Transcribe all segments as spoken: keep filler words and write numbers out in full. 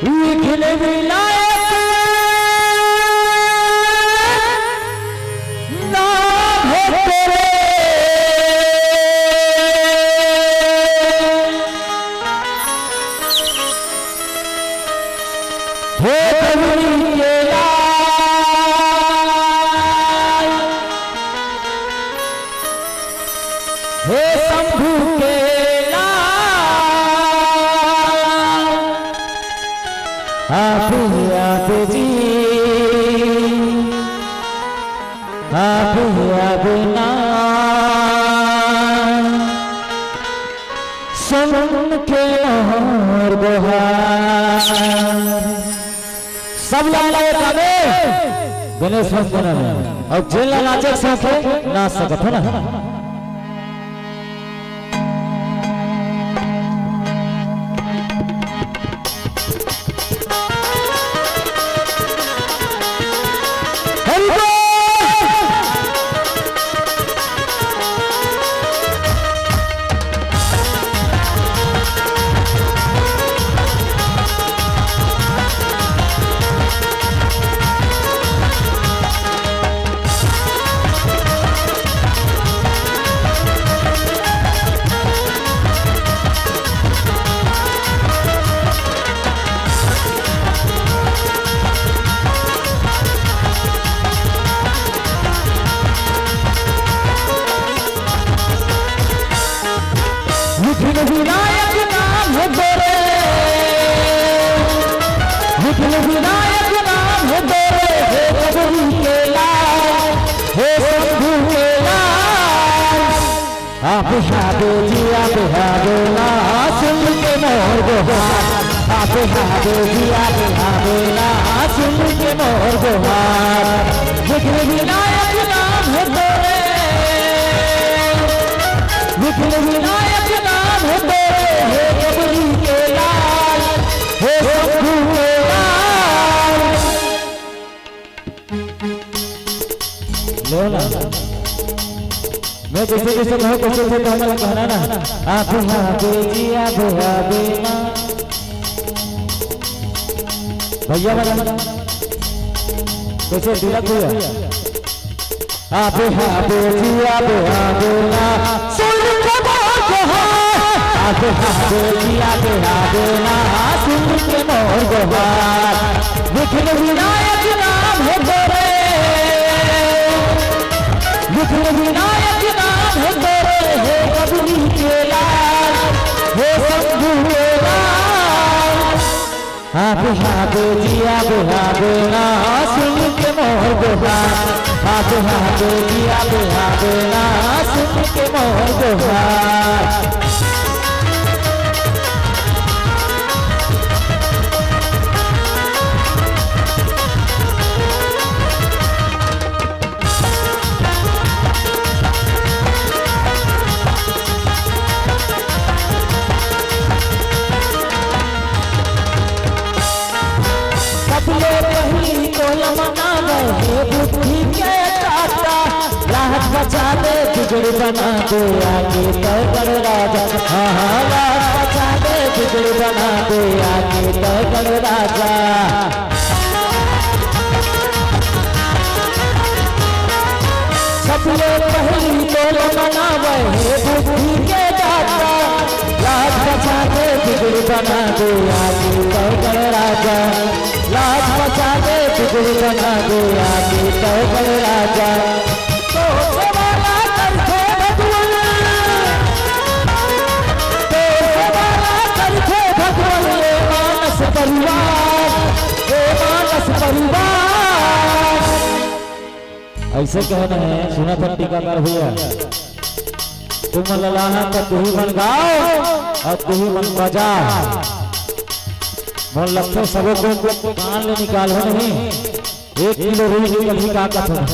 विघ्न विनायक नाम हे तेरे। हे गौरी के लाल, हे शंभू के लाल, आप, आप जी, आप, आप ना सुन के मोर गोहार। सब लाल गावे गणेश वंदना में, अउ जेन ला नाचे के शौक हे, नाच सकत हो ना। हरि बोल। विघ्न विनायक नाम हे तोरे, विघ्न विनायक नाम हे तोरे, हे गौरी के लाल, हे शंभू के लाल। आप, आप जी, आप, आप ना सुन के मोर गोहार। आप, आप जी, आप, आप ना सुन के मोर गोहार। विघ्न विनायक नाम हे तोरे, विघ्न विनायक नाम हे तोरे, हे गौरी के लाल, हे शंभू के लाल। लो ना। मैं जैसे जैसे कहूँ, तैसे तैसे तो हमला कहना ना। आप, आप जी, आप, आप ना। भैया मन, कैसे तिलक भैया? आप, आप जी, आप, आप ना। सुन के मोर गोहार। आप, आप जी, आप, आप ना। सुन के मोर गोहार। विघ्न विनायक नाम हे तोरे, विघ्न विनायक नाम हे तोरे, हे गौरी के लाल, हे शंभू के लाल। आप, आप जी, आप, आप ना सुन के मोर गोहार। आप, आप जी, आप, आप ना सुन के मोर गोहार। सबले पहिली तोला मनावे हे बुद्धि के दाता, लाज बचा दे बिगड़ी बना दे आगे तो गणराजा। हाँ, हाँ, लाज बचा दे बिगड़ी बना दे आगे तो गणराजा। सबले पहिली तोला मनावे हे बुद्धि के दाता, लाज बचा दे बिगड़ी बना दे आगे तो गणराजा। लाज बचा दे बिगड़ी बना दे आगे तो गणराजा। तो सेवा ला करथे भगवान, तो सेवा ला करथे भगवान, ये मानस परिवार, ये मानस परिवार। ऐसे कहना है, सुना था टीकाकार भैया, तुम ललाना तो तुही मन गाओ अउ तुही मन बजा। मोर लगथे सबो को कान ले निकाल हो नहीं, एक किलो रुई निकलही का कथन।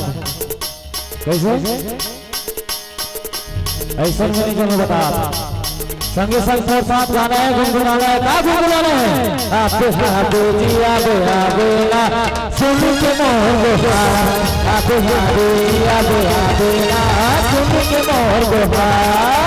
कैसे? ऐसन में नहीं कहूँ बता। संगे संग मोर साथ गाना है, गुनगुनाना है, का गुनगुनाना है? आबे, आबे जी, आबे, आबे ना, सुन के मोर गोहार। आबे, आबे जी, आबे, आबे ना, सुन के मोर गोहार।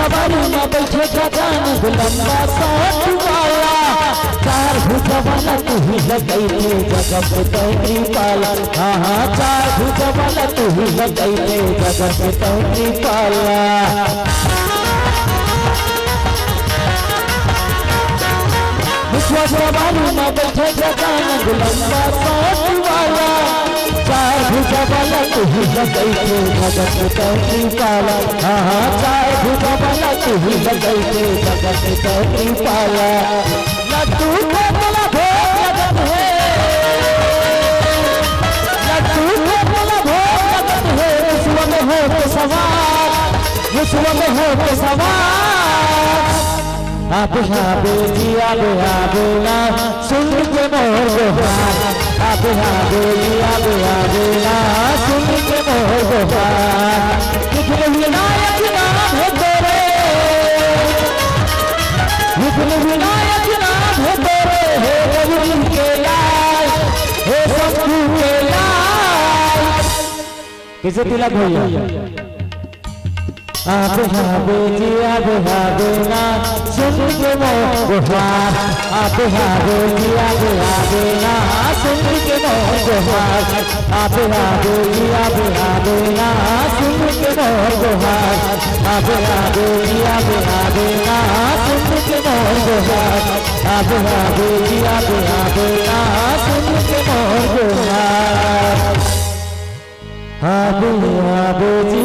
सवारी में बैठे गजानन लंबा सोच वाला, चार भुजा वाला तू ही लगई थे जगत के पाला। हाँ, हाँ, चार भुजा वाला तू ही लगई थे जगत के पाला। विश्व सवारी में बैठे गजानन लंबा सोच वाला, चार भुजा वाला तू ही लगई थे जगत के पाला। हाँ, हाँ, चार भुजा वाला तू ही लगई थे जगत के पाला। लड्डू को बोला भोग लगत हे, लड्डू को बोला भोग लगत हे, विश्व में हो के सवार, विश्व में हो के सवार। आबे, आबे जी, आबे, आबे ना, सुन के मोर गोहार। आबे, आबे जी, आबे, आबे ना, सुन के मोर गोहार। विघ्न विनायक नाम है तेरे, विघ्न विनायक नाम है तेरे, हे गौरी के लाल, हे शंभू के लाल। कैसे तिलक भैया? आबे, आबे जी, आबे, आबे ना, सुन के मोर गोहार। आबे, आबे जी, आबे, आबे ना, सुन के मोर गोहार। आबे, आबे जी, आबे, आबे ना, सुन के मोर गोहार। आबे, आबे जी, आबे, आबे ना, सुन के मोर गोहार। आबे, आबे जी, आबे, आबे ना, सुन के मोर गोहार। आबे, आबे जी,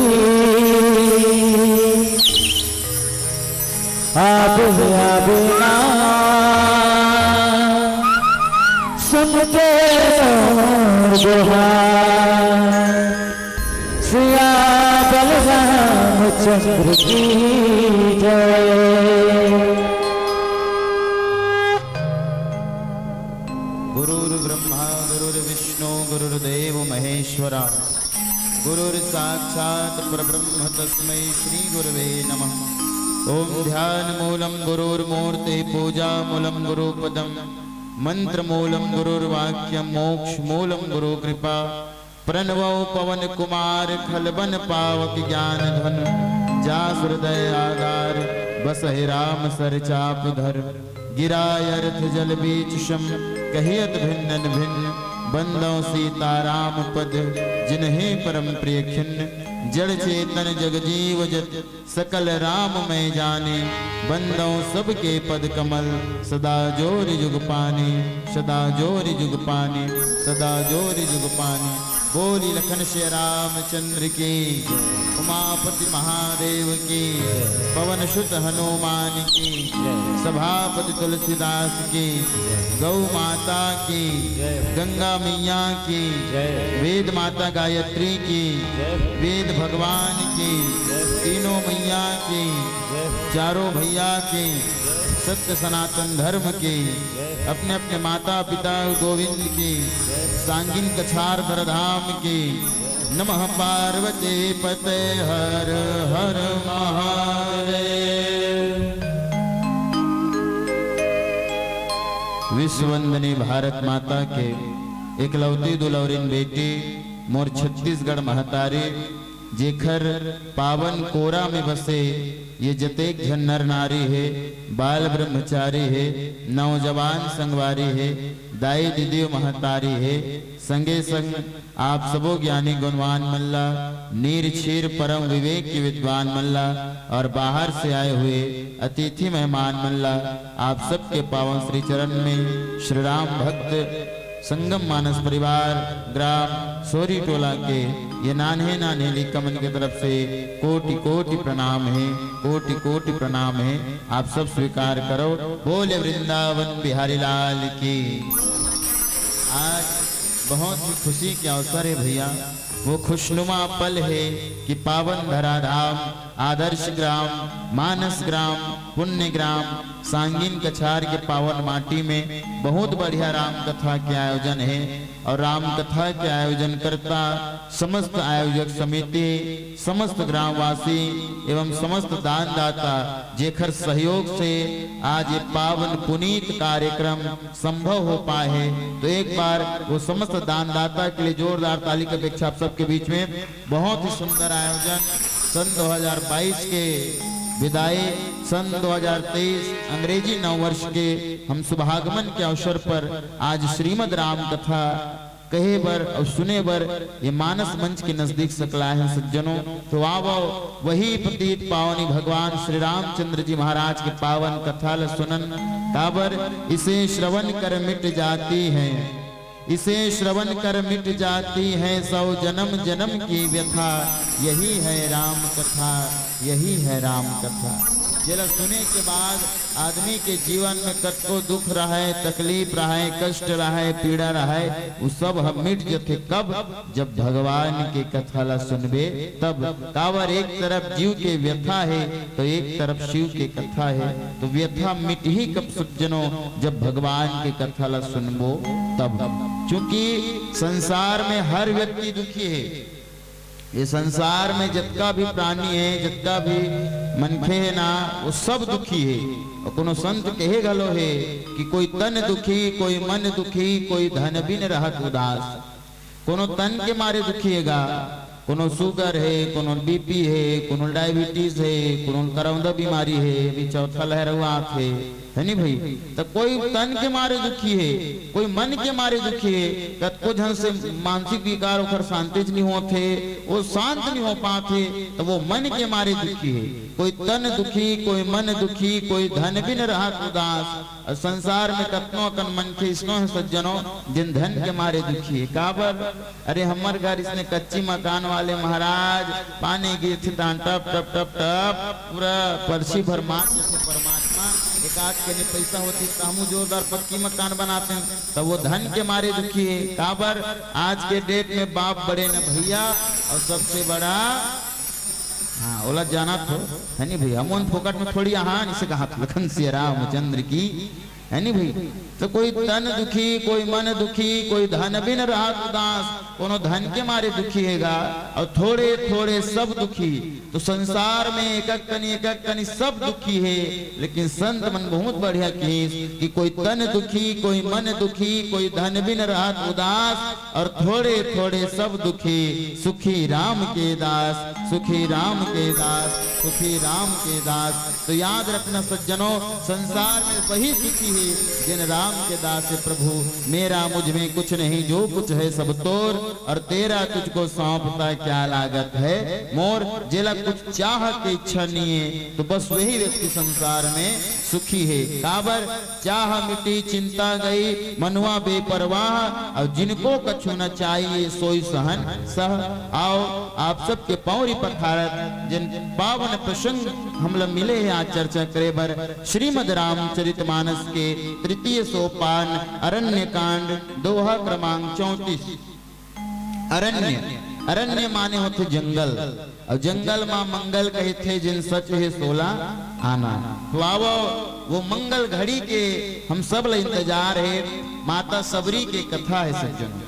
आबे, आबे ना, सुन के मोर गोहार। सिया बलराम चंद्र की जय। गुरुर्ब्रह्मा गुरुर्विष्णु गुरुर्देव महेश्वरा, गुरुर्साक्षात् परब्रह्म तस्मै श्री गुरवे नमः। ओम ध्यान मूलम गुरुर्मूर्ति, पूजा मूलम गुरुपदम, मंत्र मूलम गुरुर्वाक्यम, मोक्ष मूलम गुरु कृपा। प्रणवौ पवन कुमार खलबन पावक ज्ञान धन, जासु हृदय आगार बसहि राम सर चाप धर। गिराय अर्थ जल बीच सम कहियत भिन्नन भिन्न, बंदौ सीताराम पद जिनहि परम प्रिय खिन्न। जड़ चेतन जग जीव जत सकल राम मैं जाने, बंदौ सबके पद कमल सदा जोरि जुग पाने, सदा जोरि जुग पाने, सदा जोरि जुग पाने। बोली लखन सिया रामचंद्र की, उमापति महादेव की, पवन सुत हनुमान की, सभापति तुलसीदास की, गौ माता की, गंगा मैया की, वेद माता गायत्री की, वेद भगवान की, तीनों मैया की, चारों भैया की, सत्य सनातन धर्म की, अपने अपने माता पिता गोविंद की, सांगिन कछार धरधाम की। नमः पार्वती पते हर हर महादेव। विश्ववंदनी भारत माता के एकलौती दुलौरिन बेटी, मोर छत्तीसगढ़ महतारी, जेखर पावन कोरा में बसे ये जतेक झन नर नारी हे, बाल ब्रह्मचारी हे, नौजवान संगवारी हे, दाई दीदी महतारी हे, संगे संग आप सबो ज्ञानी गुणवान मन ला, नीर छीर परम विवेक के विद्वान मन ला, और बाहर से आए हुए अतिथि मेहमान मन ला, आप सबके पावन श्री चरण में श्री राम भक्त संगम मानस परिवार ग्राम सोरी टोला के ये नान्हे नान्हे लइका मन के तरफ से कोटि कोटि प्रणाम हे, कोटि कोटि प्रणाम हे। आप सब स्वीकार करो। बोले वृंदावन बिहारी लाल की। आज बहुत ही खुशी के अवसर हे भैया, वो खुशनुमा पल हे कि पावन धराधाम, आदर्श ग्राम, मानस ग्राम, पुण्य ग्राम, सांगिन कछार के पावन माटी में बहुत बढ़िया राम कथा के आयोजन हे। और राम कथा के आयोजन करता समस्त आयोजक समिति, समस्त ग्रामवासी एवं समस्त दानदाता, जेखर सहयोग से आज ये पावन पुनीत कार्यक्रम संभव हो पाए हे। तो एक बार वो समस्त दानदाता के लिए जोरदार ताली की अपेक्षा आप सबके बीच में। बहुत ही सुंदर आयोजन सन दो हज़ार बाईस के विदाई सन दो हज़ार तेईस अंग्रेजी नववर्ष के हम शुभागमन के अवसर पर आज श्रीमद् राम कथा कहे बर अउ सुने बर ये मानस मंच के नजदीक सकलाय हन सज्जनों। तो आवव, वही पतित पावनी भगवान श्री रामचंद्र जी महाराज के पावन कथा ल सुनन। काबर इसे श्रवण कर मिट जाती है, इसे श्रवण कर मिट जाती है सौ जन्म जन्म की व्यथा। यही है राम कथा, यही है राम कथा। जेला सुने के बाद आदमी के जीवन में कतको दुख रहय, तकलीफ रहय, कष्ट रहय, पीड़ा रहय, वो सब ह मिट जथे। कब? जब भगवान के कथा ला सुनबे तब। काबर एक तरफ जीव के व्यथा हे तो एक तरफ शिव के कथा हे, तो व्यथा मिटही कब सज्जनों? जब भगवान के कथा ला सुनबो तब। क्योंकि संसार में हर व्यक्ति दुखी हे, ये संसार में जतका भी प्राणी हे, जतका भी मनखे हे ना, वो सब दुखी हे। अउ कोनो संत कहे घलो हे कि कोई तन दुखी, कोई मन दुखी, कोई धन बिन रहत उदास। कोनो तन के मारे दुखी हे गा, कोनो sugar हे, कोनो BP हे, कोनो diabetes हे, कोनो करौंदा बीमारी हे, अभी चौथा लहर अउ आत हे, हे नी भई? त कोई तन के मारे दुखी हे, कोई मन के मारे दुखी हे। कतको झन से मानसिक विकार ओखर शांतिच नी होत हे, वो शांत नी हो पात हे, त वो मन के मारे दुखी हे। कोई तन दुखी, कोई मन दुखी, कोई धन बिन रहत उदास। अउ संसार में कतनो अकन मनखे इसनो हे सज्जनों, जिन धन के मारे दुखी हे। काबर? अरे, हमर घर इसने कच्ची मकान वाले महाराज, पानी गिरथे तान टप, टप, टप, टप, पूरा परछी भर मात जथे परमात्मा। एक आध कनी पैसा होती त हमू जोरदार पक्की मकान बनाते, त वो धन के मारे दुखी हे। काबर? आज के date में बाप बड़े न भैया, अउ सबसे बड़ा, हाँ, ओला जानत हो, हे नी भई? हमन फोकट में थोड़ी आहान, इसे कहा लखन सिया रामचंद्र की, हे नी भई? त कोई तन दुखी, कोई मन दुखी, कोई धन बिन रहत उदास, कोनो धन के मारे दुखी हे गा, अउ थोड़े थोड़े सब दुखी। तो संसार में एकक कनी, एकक कनी सब दुखी हे, लेकिन संत मन बहुत बढ़िया किहिस कि कोई तन दुखी, कोई मन दुखी, कोई धन बिन रहत उदास, अउ थोड़े थोड़े सब दुखी, सुखी राम के दास, सुखी राम के दास, सुखी राम के दास। तो याद रखना सज्जनों, संसार में वही सुखी हे, जिन राम के दास हे प्रभु। मेरा मुझ में कुछ नहीं, जो कुछ है सब तोर, अउ तेरा तुझको सौंपता क्या लागत है मोर। जेला कुछ चाह के इच्छा नी हे, तो बस वही व्यक्ति संसार में सुखी हे। काबर? चाह मिटी चिंता गई, मनुआ बेपरवाह, अउ जिनको कछु न चाहिए, सोई सहन सह। आओ, आप सबके पौरी पखारत, जिन पावन प्रसंग हमला मिले हे आज चर्चा करे बर, श्रीमद् रामचरित मानस के तृतीय सोपान, अरण्य कांड, दोहा क्रमांक चौंतीस। अरण्य, अरण्य माने होथे जंगल, अउ जंगल मा मंगल कहिथे, जिन सच हे सोला आना। तो आवो, वो मंगल घड़ी के हम सब ला इंतजार हे। माता सबरी के कथा हे सज्जन।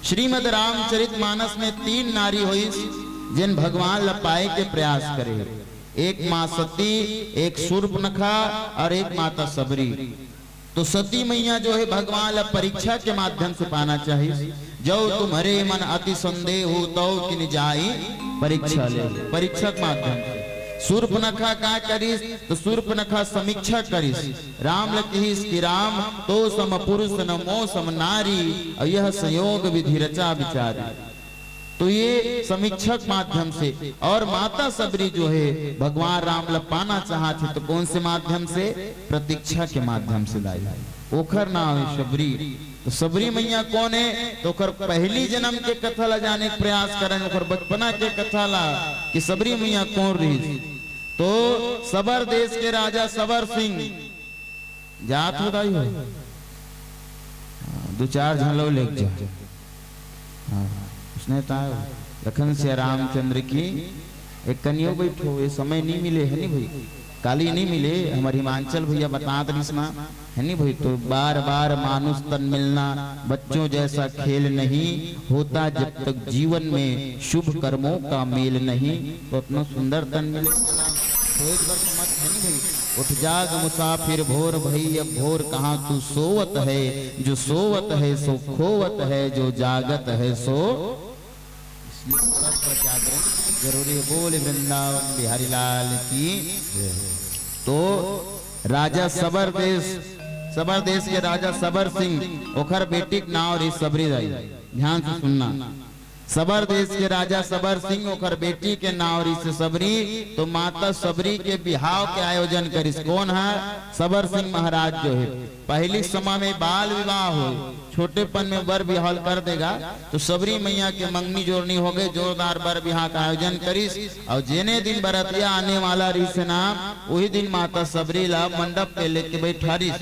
श्रीमद् रामचरित मानस में तीन नारी होइस, जिन भगवान ला पाए के प्रयास करे। एक माँ सती, एक शूर्पनखा अउ एक माता सबरी। तो सती मैया जो हे भगवान ला परीक्षा के माध्यम से पाना चाहिस। जो तुम्हरे मन अति संदेह हो, तो किन जाई परीक्षा ले, परीक्षा के माध्यम से। शूर्पनखा का करिस? तो शूर्पनखा समीक्षा करिस। राम ल किहिस कि राम, तो सम पुरुष न मो सम नारी, अउ यह संयोग विधि रचा विचारी। तो ये समीक्षा के माध्यम से, अउ माता सबरी जो हे भगवान राम ल पाना चाहत हे, तो कौन से माध्यम से? प्रतीक्षा के माध्यम से दाई। ओखर नाम हे सबरी। तो सबरी मैया कौन हे? तो ओखर पहली जन्म के कथा ला जाने के प्रयास करन, ओखर बचपना के कथा ला कि सबरी मैया कौन रहिस। तो सबर देश के राजा सबर सिंह जात हो दाई हो। हाँ, दू चार झन लो लेके जा। हाँ, उसने ताय लखन सिया रामचंद्र की एक कनियो बैठो, ये समय नहीं मिले हे नी भई, काली नहीं मिले। हमर हिमांचल भैया बतात रहिस ना, हे नी भई? तो बार बार मानुष तन मिलना बच्चों जैसा खेल नहीं होता, जब तक जीवन में शुभ कर्मों का मेल नहीं। तो अतना सुंदर तन मिले, तो एक बार समझ, हे नी भई? उठ जाग मुसाफिर भोर भई अब भोर, कहाँ तू सोवत है, जो सोवत है सो खोवत है, जो जागत है सो। जरूरी है। बोल वृंदावन बिहारी लाल की। तो राजा सबर देश, सबर देश के राजा सबर सिंह, ओखर बेटी के नाव रही सबरी दाई। ध्यान से सुनना, सबर देश के राजा सबर सिंह, ओखर बेटी के नाव रही से सबरी। तो माता सबरी के बिहाव के आयोजन करिस। कौन है? सबर सिंह महाराज जो है। पहली समय में बाल विवाह हो, छोटेपन में बर बिहाव कर देगा, तो सबरी मैया के मंगनी जोड़नी हो गए, जोरदार बर बिहाव का आयोजन करिस। और जेने दिन बरतिया आने वाला रहिस ना, वही दिन माता सबरी ला मंडप पे लेके बैठारिस।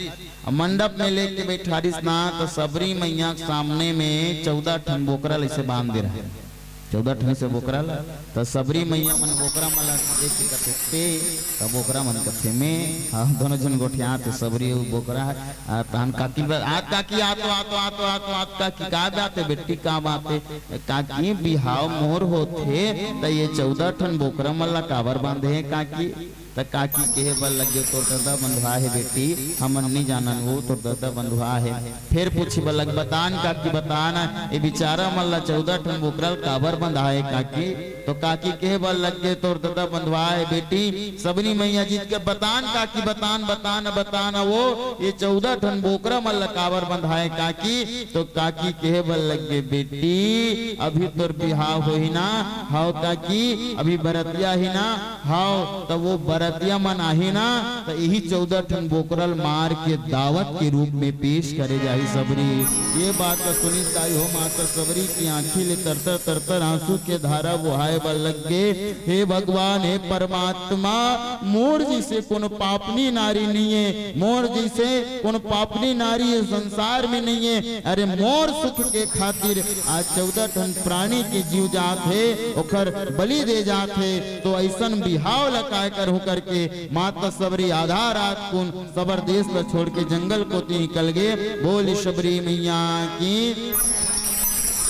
अब मंडप में लेके बैठारिस ना, तो सबरी मैया के सामने में चौदह ठन बोकरा ल ऐसे बांध दे रहा है। चौदह ठन से बोकरा ला, तो सबरी मैया मन बोकरा मन ला देख के कथे, "ते, तो बोकरा मन कथे, 'मैं।'" हाँ, दोनों झन गोठियात हे, सबरी अउ बोकरा है। आ, तहन काकी ब-, "आ, काकी, आ तो, आ तो, आ तो, आ तो, आ तो, काकी, का बात है बेटी, का बात है?" "काकी, बिहाव मोर होथे, त ये चौदह ठन बोकरा मन ला काबर बांधे हैं काकी?" त काकी कहे बर लगे, "तोर ददा बंधुआ हे बेटी, हमन नी जानन वो तोर ददा बंधुआ हे।" फेर पूछे बर लगे, "बतान काकी, बतान, ये बिचारा मन ला चौदह ठन बोकरा ल काबर बंधाए काकी?" तो काकी कहे बर लगे, "तोर ददा बंधुआ हे बेटी, सबरी मैया जी के बतान काकी, बतान, बतान, बतान, वो ये चौदह ठन बोकरा मन ला काबर बंधाए काकी?" तो काकी कहे बर लगे, "बेटी, अभी तोर बिहाव होही ना, हव काकी, अभी बरतिया ही ना, हव, त वो बरतिया मन आही ना, त यही चौदह ठन बोकरा ल मार के दावत के रूप में पेश करे जाही सबरी।" ये बात ला सुनिस दाई हो माता सबरी की आंखी ले तरतर तरतर आंसू के धारा बोहाए बर लग गे। "हे भगवान, हे परमात्मा, मोर जैसे कोनो पापनी नारी नहीं है, मोर जैसे कोनो पापनी नारी ये संसार में नहीं है। अरे मोर सुख के खातिर आज चौदह ठन प्राणी के जीव जात हे, ओखर बलि दे जात हे, तो ऐसन बिहाव ला काय करहूं?" करके माता सबरी आधा रात कुन सबर देश ला छोड़ के जंगल कोती निकल गे। बोल सबरी मैया की।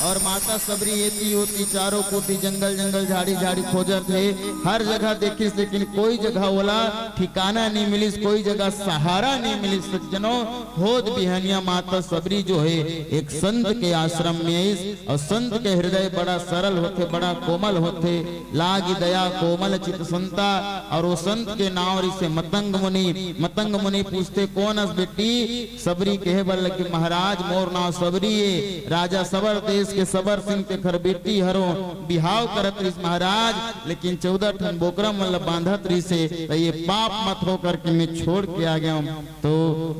और माता सबरी एती ओती चारों कोती जंगल जंगल झाड़ी झाड़ी खोजत हे, हर जगह देखिस लेकिन कोई जगह ओला ठिकाना नहीं मिलिस, कोई जगह सहारा नहीं मिलिस। सज्जनों, होत बिहनिया माता सबरी जो है एक संत के आश्रम में आइस, और संत के हृदय बड़ा सरल होथे, बड़ा कोमल होथे, लागी दया कोमल चित संता। और वो संत के नाव रिसे मतंग मुनि। मतंग मुनि पूछथे, "कौन अस बेटी?" सबरी कहे बर लगे, "महाराज, मोर नाव सबरी ए, राजा सबर देश के सबर सिंह तेखर बेटी हरो, बिहाव करत रिस महाराज, लेकिन चौदह ठन बोकरा मन ल बांधत रिसे, त ये पाप मत हो करके मैं छोड़ के आ गया हूँ।" तो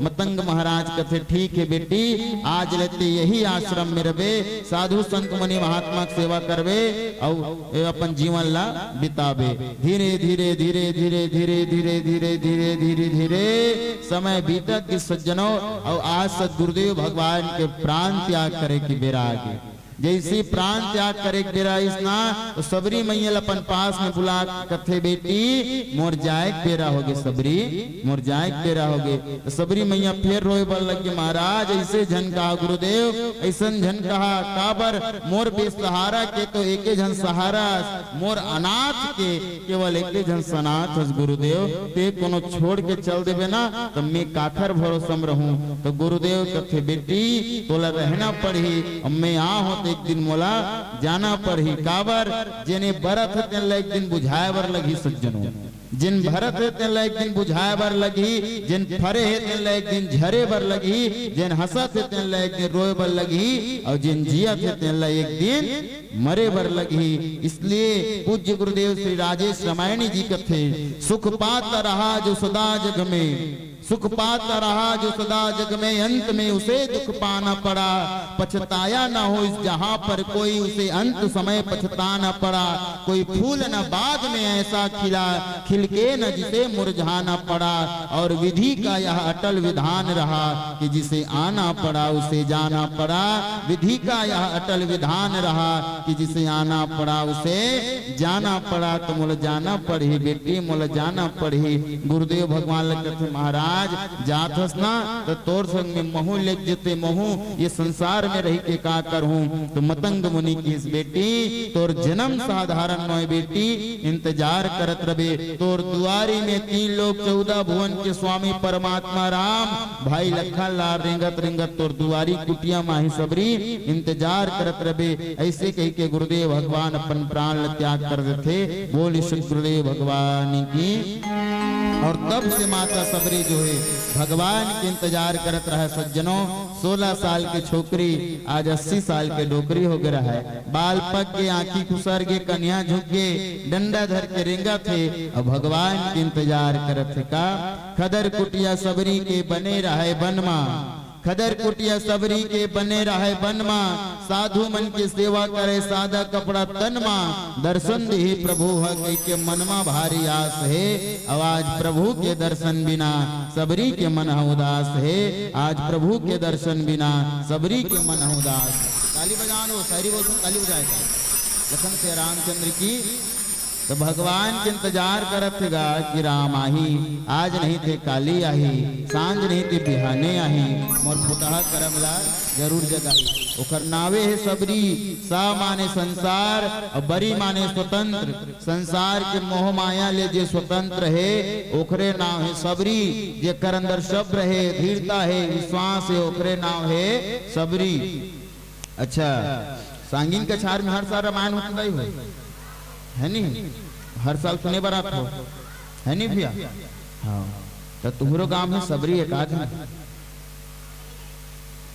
मतंग महाराज कथे, "ठीक है बेटी, आज ले ते यही आश्रम में रबे, साधु संत मुनि महात्मा के सेवा करबे, अउ ए अपन जीवन ला बिताबे।" धीरे धीरे धीरे धीरे धीरे धीरे धीरे धीरे धीरे धीरे समय बीतत गिस सज्जनों, अउ आज सतगुरुदेव भगवान के प्राण त्याग करे के बेरा आगे। जैसे प्राण त्याग करे के बेरा आइस ना, तो सबरी मैया ल अपन पास में बुला के कथे, "बेटी, मोर जाए के बेरा होगे सबरी, मोर जाए के बेरा होगे।" तो सबरी मैया फेर रोए बर लग गे, "महाराज, ऐसे झन कहा गुरुदेव, ऐसन झन कहा, काबर मोर बेसहारा के तो एके झन सहारा, मोर अनाथ के केवल एके झन सनाथ हस गुरुदेव, ते कोनो छोड़ के चल देबे ना, त मैं काखर भरोसा म रहूं?" तो गुरुदेव कथे, "बेटी, तोला रहना पड़ही, अब मैं आ हों त एक दिन मोला जाना पड़ही।" काबर? जेने बरत हे तेन ला एक दिन बुझाए बर लगही सज्जनों, जेन भरत हे तेन ला एक दिन बुझाए बर लगही, जेन फरे हे तेन ला एक दिन झरे बर लगही, जेन हंसत हे तेन ला एक दिन रोए बर लगही, और जेन जियत हे तेन ला एक दिन मरे बर लगही। इसलिए पूज्य गुरुदेव श्री राजेश रामायणी जी कथे, "सुख पाता रहा जो सदा जग में, सुख पाता रहा जो सदा जग में, अंत में उसे दुख पाना पड़ा। पछताया न हो इस जहां पर कोई, उसे अंत समय पछताना पड़ा। कोई फूल न बाग में ऐसा खिला, खिलके न जिसे मुरझाना पड़ा।" और विधि का यह अटल विधान रहा कि जिसे आना पड़ा उसे जाना पड़ा। विधि का यह अटल विधान रहा कि जिसे आना पड़ा उसे जाना पड़ा। तो मोला जाना पड़ही बेटी, मोला जाना पड़ही। गुरुदेव भगवान ल कथे, "महाराज, महाराज, जात हस ना, त तोर संग में महूं लेग जते, महूं ये संसार में रहि के का करहूं। त मतंग मुनि किहिस, बेटी, तोर जनम साधारण नोय बेटी, इंतजार करत रबे। तोर दुआरी में तीन लोक चौदह भुवन के स्वामी परमात्मा राम, भाई लखन लाल रेंगत रेंगत तोर दुआरी कुटिया म आही सबरी, इंतजार करत रबे। अइसे कहि के गुरुदेव भगवान अपन प्राण ल त्याग कर देथे। बोल श्री गुरुदेव भगवान की। और तब से माता सबरी जो है भगवान के इंतजार करत रहय सज्जनों। सोलह साल के छोकरी आज अस्सी साल के डोकरी हो गे रहय। बाल पक गे, आंखी खुसर गे, कनिहा झुक गे, डंडा धर के रेंगत हे, अउ भगवान के इंतजार करत हे का। खदर कुटिया सबरी के बने रहय बन मा, खदर कुटिया सबरी के बने रहय बन मा, साधु मन के सेवा करे सादा कपड़ा तन मा, दर्शन देही प्रभु ह कहि के मन मा भारी आस हे। अउ आज प्रभु के दर्शन बिना सबरी के मन ह उदास हे, आज प्रभु के दर्शन बिना सबरी के मन ह उदास। ताली बजाओ, शायरी बोल, ताली बजाए। लखन सिया रामचंद्र की। त भगवान के इंतजार करत हे गा कि राम आही, आज नहीं ते काली आही, सांझ नहीं ते बिहाने आही, मोर फुटहा करम ला जरूर जगाही। ओखर नावे हे सबरी, सा माने संसार, अउ बरी माने स्वतंत्र। संसार के मोह माया ले जे स्वतंत्र हे, ओखरे नाव हे सबरी। जेकर अंदर सब्र हे, धीरता हे, विश्वास हे, ओखरे नाव हे सबरी। अच्छा, सांगिन कछार में हर साल रामायण होथे दाई हो, हे नी? हर साल सुने बर आत हो, हे नी भैया? हाँ, त तुम्हरो गांव में सबरी एक आध हे,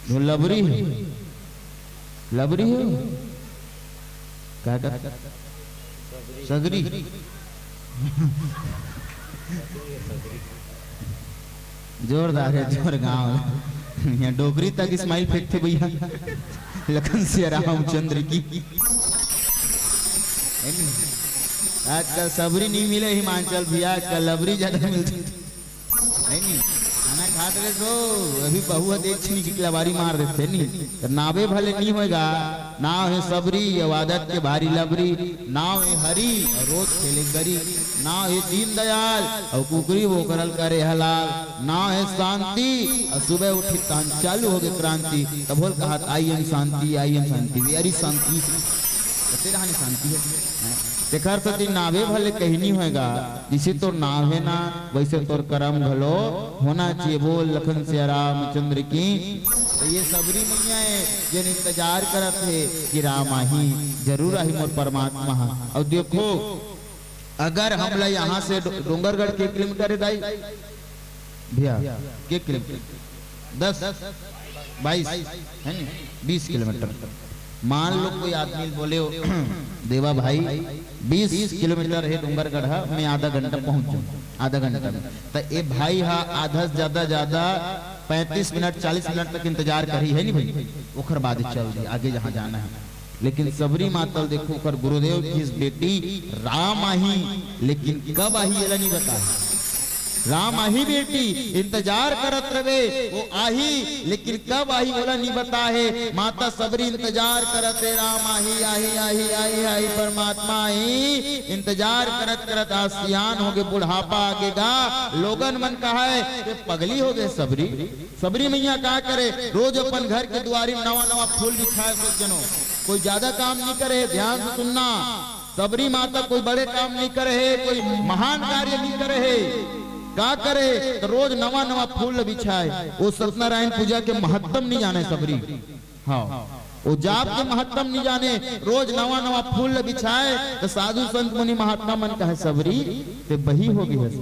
जो लबरी हे, लबरी हे, का का? सगरी। जोरदार हे, जोर गांव। यहाँ डोकरी तक smile फेंकथे भैया। लखन सिया रामचंद्र की। हे नी? आजकल सबरी नहीं मिले हिमाचल भैया, आजकल लबरी ज्यादा मिलथे। हे नी? खाना खात रहे तो अभी बहुआ देख छिनी चिकला बारी मार देथे नी। त नावे भले नहीं होएगा, नाव हे सबरी, अउ आदत के भारी लबरी, नाव हे हरी, अउ रोज खेले गरी, नाव हे दीनदयाल, अउ कुकरी बोकरल करे हलाल, नाव हे शांति, अउ सुबह उठी तहन चालू हो गे क्रांति, तभो ल कहत, "I am Shanti, I am Shanti, very शांति।" कते रहने शांति हो? हैं? तेखर सेती नावे भले कहीं नहीं होएगा, जैसे तोर नाव हे ना, वैसे तोर करम घलो होना चाहिए। बोल लखन सिया रामचंद्र की। त ये सबरी मइया हे, जेन इंतजार करत हे कि राम आही, जरूर आही मोर परमात्मा ह। अउ देखो, अगर हमला यहाँ से डो-, डोंगरगढ़ के किलोमीटर हे दाई? भैया, के किलोमीटर? दस, बाईस, हे नी? बीस किलोमीटर। मान लो कोई आदमी बोले हो, "देवा भाई, बीस किलोमीटर हे डोंगरगढ़ ह, मैं आधा घंटा पहुंच जाऊं, आधा घंटा में।" त ए भाई ह आधा से ज्यादा, ज्यादा पैंतीस मिनट, चालीस मिनट तक इंतजार करही, हे नी भाई? ओखर बाद चल दी आगे जहां जाना हे। लेकिन सबरी माता ल देखो, ओकर गुरुदेव किहिस, "बेटी, राम आही, लेकिन कब आही, एला नहीं बताए।" राम आही बेटी, इंतजार करत रहे, वो आही, लेकिन कब आही, ओला नहीं बताए। माता सबरी इंतजार करत हे, राम आही, आही, आही, आही, आही, परमात्मा आही, इंतजार करत करत आज सियान हो गे, बुढ़ापा आ गे गा। लोगन मन कहय, "ये पगली हो गे सबरी।" सबरी मइया का करे, रोज अपन घर के दुआरी में नवा नवा फूल बिछाए, सज्जनों। कोई ज्यादा काम नहीं करे, ध्यान से सुनना। सबरी माता कोई बड़े काम नहीं करे हे, कोई महान कार्य नहीं करे हे। का करे, त रोज नवा नवा फूल ल बिछाए। वो सत्यनारायण पूजा के महत्तम नहीं जाने सबरी। हाँ, वो जाप के महत्तम नहीं जाने, रोज नवा नवा फूल ल बिछाए। त साधु संत मुनि महात्मा मन कहय, "सबरी, ते बही हो गे हस।"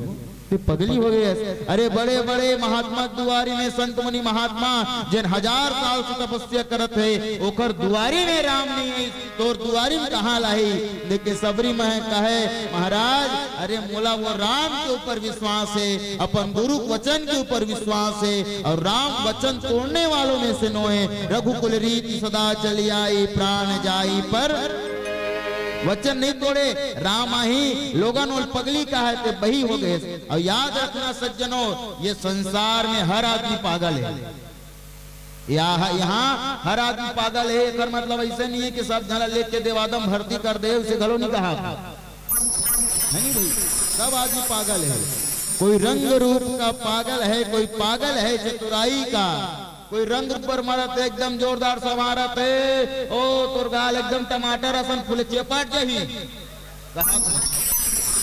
ते पगली हो गे हस। अरे बड़े बड़े महात्मा दुआरी में संत मुनि महात्मा जेन हजार साल से तपस्या करत हे, ओकर दुआरी में राम नहीं आइस, तोर दुआरी में कहाँ ल आही? देख के सबरी मइया कहय, "महाराज, अरे मोला वो राम के ऊपर विश्वास हे, अपन गुरु वचन के ऊपर विश्वास हे, अउ राम वचन तोड़ने वालों में से नोहे। रघुकुल रीति सदा चली आई, प्राण जाई पर वचन नहीं तोड़े।" राम आही, लोगन ओला पगली कहय, ते बही हो गे। अउ याद रखना सज्जनों, ये संसार में हर आदमी पागल हे। यहाँ, यहाँ हर आदमी पागल हे, एकर मतलब अइसे नहीं हे कि सब झन ला लेके देवादम भर्ती कर दे, उसे घलो नहीं कहा। हे नहीं भाई, सब आदमी पागल हे। कोई रंग रूप का पागल है, कोई पागल है चतुराई का। कोई रंग ऊपर मारत है, एकदम जोरदार से मारत है। ओ, तोर गाल एकदम टमाटर असन फूले, चेपट जाही। कहाँ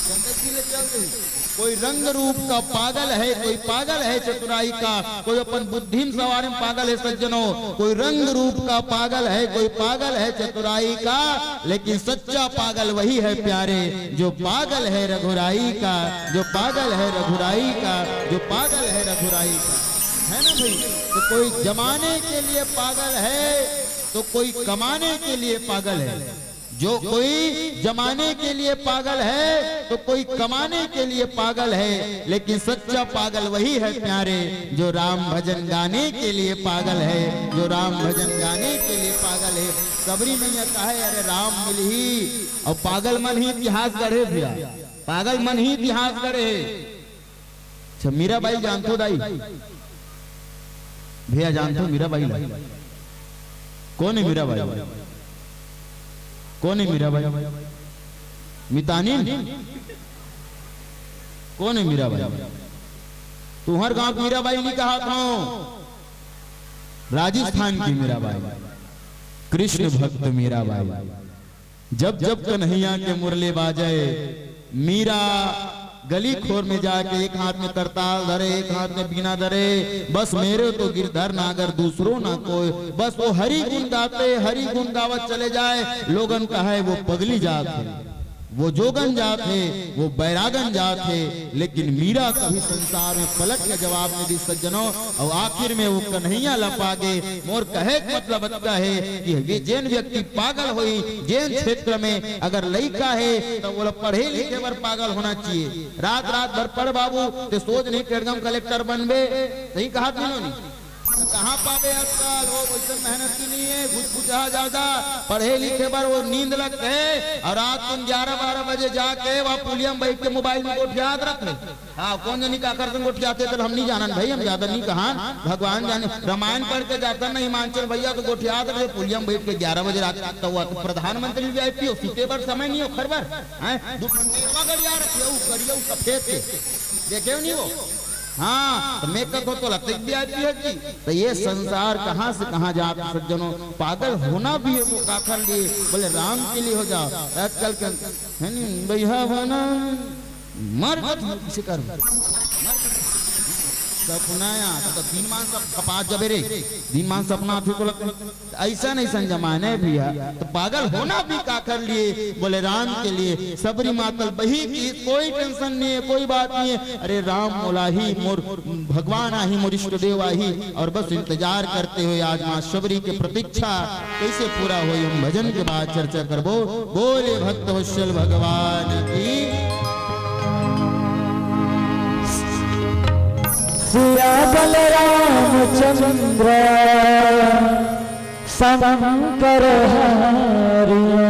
गंदगी ले चल रही। कोई रंग रूप का पागल है, कोई पागल है चतुराई का, कोई अपन बुद्धि में सवार में पागल है सज्जनों। कोई रंग रूप का पागल है, कोई पागल है चतुराई का, लेकिन सच्चा पागल वही है प्यारे, जो पागल है रघुराई का, जो पागल है रघुराई का, जो पागल है रघुराई का। है ना भाई? तो कोई जमाने के लिए पागल है, तो कोई कमाने के लिए पागल है। जो कोई जमाने के लिए पागल है, तो कोई कमाने के लिए पागल है, लेकिन सच्चा पागल वही है प्यारे, जो राम भजन गाने के लिए पागल है, जो राम भजन गाने के लिए पागल है। सबरी मैया कहे, "अरे राम मिलही।" अउ पागल मन ही इतिहास गढ़े भैया, पागल मन ही इतिहास गढ़े। अच्छा, मीराबाई जानथो दाई? भैया जानथो मीराबाई ला? कोन हे मीराबाई? कोन हे मीराबाई? मितानिन? कोन हे मीराबाई? तुंहर गांव के मीराबाई नइ कहत हंव, राजस्थान की मीराबाई, कृष्ण भक्त मीराबाई। जब जब कन्हैया के मुरली बाजे, मीरा गली खोर में जाके एक हाथ में करताल धरे, एक हाथ में बीना धरे। बस मेरे तो गिरधर नागर, दूसरो ना कोई। बस वो हरि गुण गाते, हरि गुण गावत चले जाए। लोगन कहे वो पगली जात हे, वो जोगन जात हे, वो बैरागन जात हे। लेकिन मीरा कभी संसार में पलट के जवाब नइ दिस सज्जनों। अउ आखिर में वो कन्हैया ला पागे। मोर कहे के मतलब अतका हे कि वे जेन व्यक्ति पागल होही, जेन क्षेत्र में अगर लइका हे, त ओला पढ़े लिखे बर पागल होना चाहिए। रात रात भर पढ़ बाबू, ते सोच नहीं टेड़गम कलेक्टर बनबे। सही कहत नोनी? त कहाँ पाबे आजकल? वो वइसन मेहनत की नइ हे, घुचघुचा ज्यादा। पढ़े लिखे बर वो नींद लग गए अउ रात कुन ग्यारह बारह बजे जाके वहाँ पुलिया में बइठ के मोबाइल में गोठियात रथे। हाँ, कोन जनी काकर संग गोठियाथे, त हम नइ जानन भाई, हम ज्यादा नइ कहन, भगवान जाने। रामायण पढ़ के जाथन न हिमांचल भैया, त गोठियात रहे पुलिया में बइठ के ग्यारह बजे रात, त वो तो प्रधानमंत्री VIP हो, सुते बर समय नइ हे ओखर बर, हैं? दू ठन गेरवा गड़िया रखे, ऊ करिया, ऊ सफेद के, देखे हो नइ वो? हाँ, त मैं कहत हंव, तोला अतेक VIP हे जी। त ये संसार कहाँ से कहाँ जात हे सज्जनों, पागल होना भी हे तो काकर लिए, बोले राम के लिए हो जाओ। आजकल के हे नी, बइहा बना, मर गत हो, किसे कर? सपना या, त दिन मान सब खपा जबे रे, दिन मान सपना आथे तो लगथे। अइसन, अइसन जमाने भैया, त पागल होना भी काकर लिए, बोले राम के लिए। सबरी मातल बही कि कोई tension नइ हे, कोई बात नइ हे। अरे राम मोला ही, मोर भगवान आही, मोर इष्ट देव आही, अउ बस इंतजार करते हुए आज माँ शबरी के प्रतीक्षा कइसे पूरा होही, हम भजन के बाद चर्चा करबो। बोले भक्त वत्सल भगवान की। सिया बलराम चंद्र शंकर हरिया।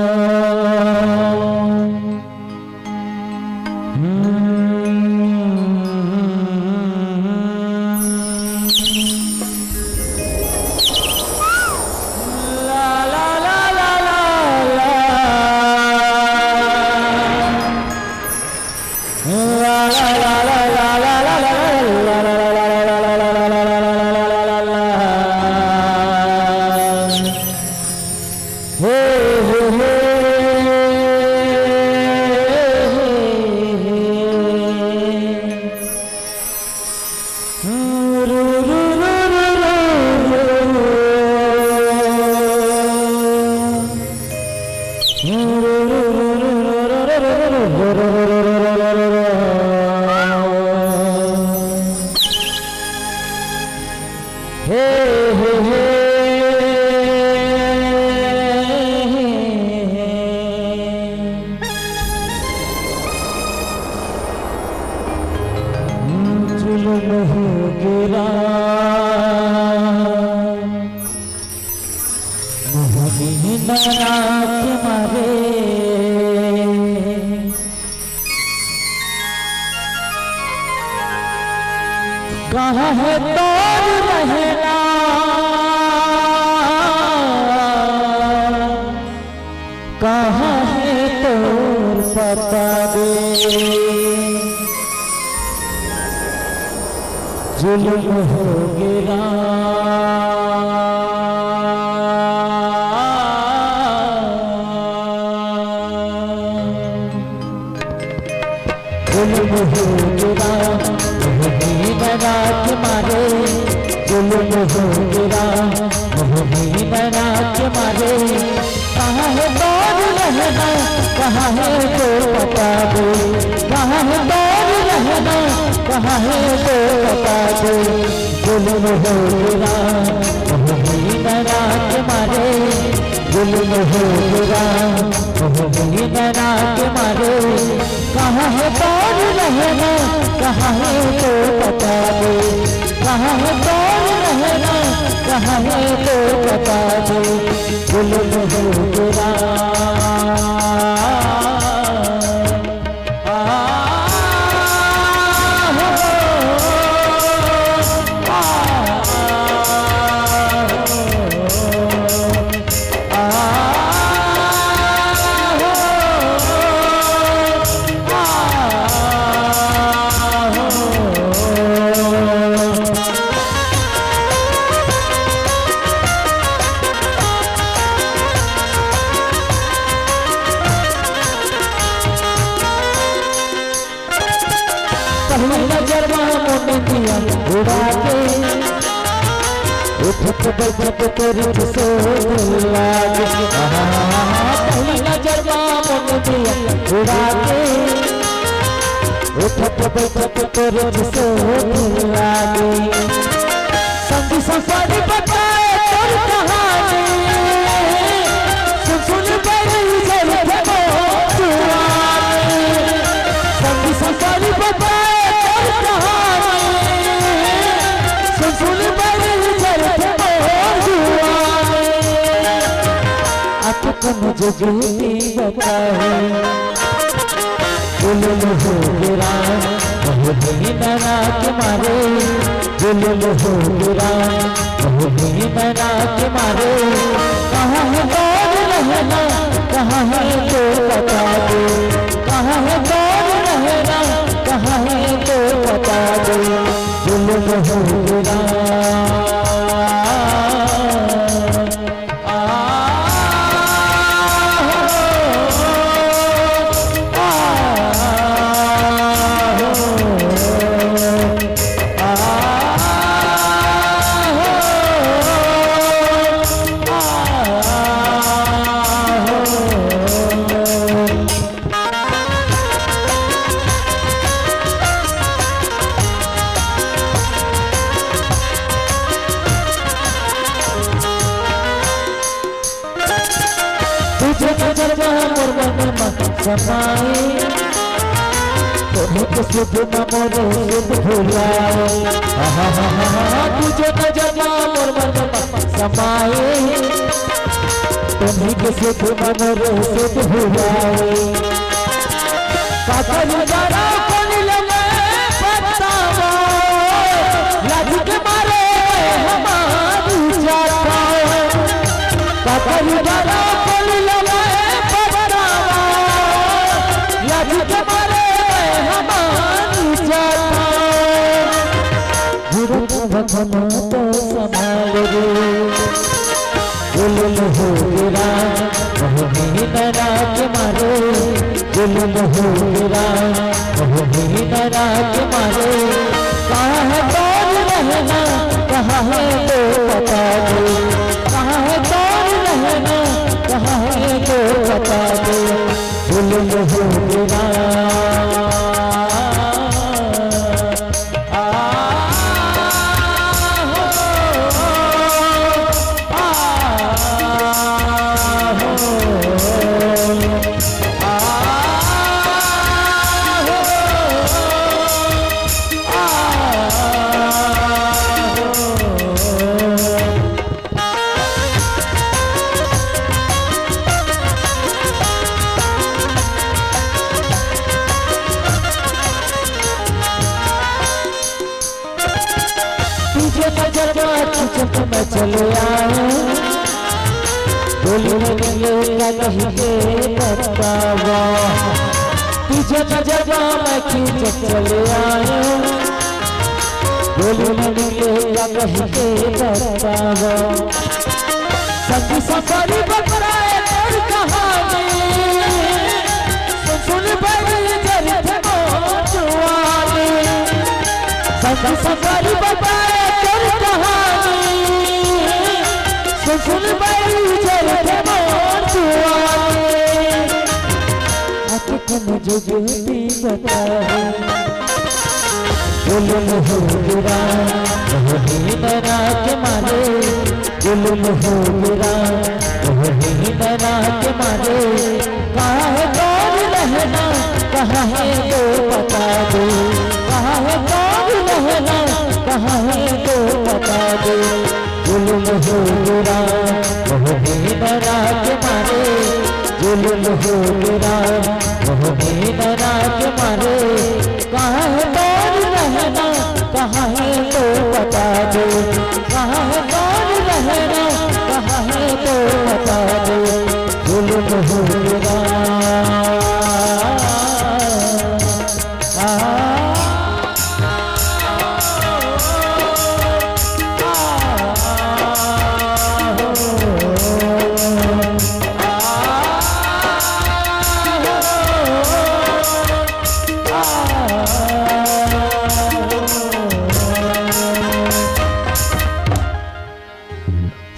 जुलम हो गिरा मोहनी नैना के मारे। कहाँ है तोर रहना, कहाँ है तोर पता दे। जुल्म हो गे राम, जुल्म हो गे राम, मोहनी नैना के मारे, जुल्म हो गे राम, मोहनी नैना के मारे। कहाँ है तोर रहना, कहाँ है तोर पता दे, कहाँ है तोर रहना, कहाँ है तोर पता दे। जुल्म हो गे राम, मोहनी नैना के मारे, जुल्म हो गे राम, मोहनी नैना के मारे। कहाँ है तोर रहना, कहाँ है तोर पता दे, कहाँ है तोर रहना, कहाँ है तोर पता दे। जुल्म हो गे राम। आ, हो, आ, हो, आ, हो, आ, हो। पहली नजर मा मोर निंदिया उड़ा के, उठत बैठत तोर सोच लागे। आहा, पहली नजर मा मोर निंदिया उड़ा के, उठत बैठत तोर सोच लागे। संगी संसारी बताए तोर कहानी, सुन सुन बड़ी जलते मोर जुआनी। संगी संसारी बताए तोर कहानी, सुन सुन बड़ी जलते मोर जुआनी। अटकन जगती बताए। जुल्म हो गे राम, मोहनी नैना के मारे, जुल्म हो गे राम, मोहनी नैना के मारे। कहाँ है तोर रहना, कहाँ है तोर पता दे, कहाँ है तोर रहना, कहाँ है तोर पता दे। जुल्म हो गे राम। तुझे नजर मा मोर मन मा समाए, तोहे के सुध मा मोर सुध भुलाए। आहा, हा, हा, हा, तुझे नजर मा मोर मन मा समाए, तोहे के सुध मा मोर सुध भुलाए। काकर डरा कोन लगे बतावा, लाज के मारे हमारी जाता। काकर डरा कोन लगे बतावा, लाज के मारे हमारी जाता। गिरत भवन तो संभाल रे। जुल्म हो गे राम, मोहनी नैना के मारे। जुल्म हो गे राम, मोहनी नैना के मारे। कहाँ है तोर रहना, कहाँ है तोर पता दे, कहाँ है तोर रहना, कहाँ है तोर पता दे। जुल्म हो गे राम। तुझे नजर मा खींचत मैं चले आए, बोली नहीं ये क्या कही के बतावा। तुझे नजर मा मैं खींचत चले आए, बोली मन के का कहि के बतावव। संगी संगवारी बताए तोर कहानी, सुन सुन बड़ी जरथे मोर जुवानी। संगी संगवारी बताए तोर कहानी, सुन सुन बड़ी जरथे मोर जुवानी। आके तुम जुगती बताए। जुलुम हो गिरा, वही नैना के मारे। जुलुम हो गिरा, वही नैना के मारे। काहे दूर रहना, कहाँ है तो बता दे। काहे दूर रहना, कहाँ है तो बता दे। जुलुम हो गिरा, वही नैना के मारे। जुलुम हो गिरा, वही नैना के मारे। कहाँ है दूर रहना, कहाँ है तो बता दे। कहाँ है दूर रहना, कहाँ है तो बता दे। जुलुम हो गिरा। आ,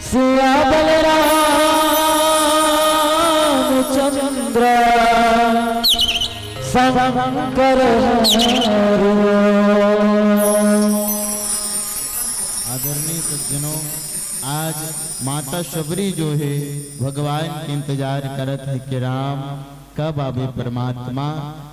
सिया बलराम चंद्र शंकर हरि। आदरणीय सज्जनों, आज माता शबरी जो है, भगवान के इंतजार करत है कि राम कब आबे परमात्मा,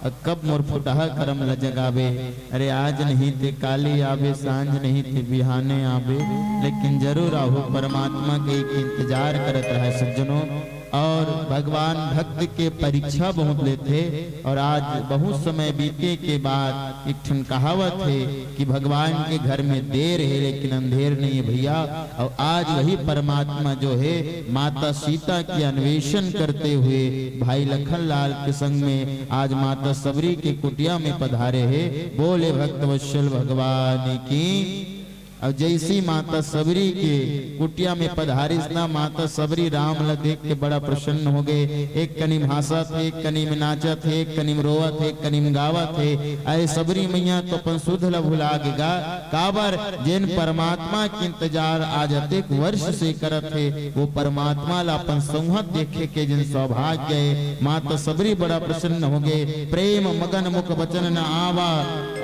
अउ कब मोर फुटहा करम ल जगाबे। अरे, आज नहीं ते काली आबे, सांझ नहीं ते बिहाने आबे, लेकिन जरूर आहू परमात्मा के एक इंतजार करत रहय सज्जनों। और भगवान भक्त के परीक्षा बहुत लेथे, और आज बहुत समय बीते के बाद एक ठन कहावत है कि भगवान के घर में देर है लेकिन अंधेर नहीं है भैया। और आज वही परमात्मा जो है माता सीता की अन्वेषण करते हुए भाई लखन लाल के संग में आज माता सबरी के कुटिया में पधारे है। बोले भक्त वत्सल भगवान की। अब जैसी माता सबरी के कुटिया में पधारिस ना, माता सबरी राम ला देख के बड़ा प्रसन्न हो गए। एक कनी में हंसत हे, एक कनी में नाचत हे, एक कनी में रोवत हे, एक कनी में गावत हे। अरे सबरी मैया तो अपन सुध ला भुला गे गा। काबर? जेन परमात्मा के इंतजार आज अतेक वर्ष से करत हे, वो परमात्मा ला अपन संगत देखे के जेन सौभाग्य हे, माता सबरी बड़ा प्रसन्न हो गए। प्रेम मगन मुख बचन न आवा,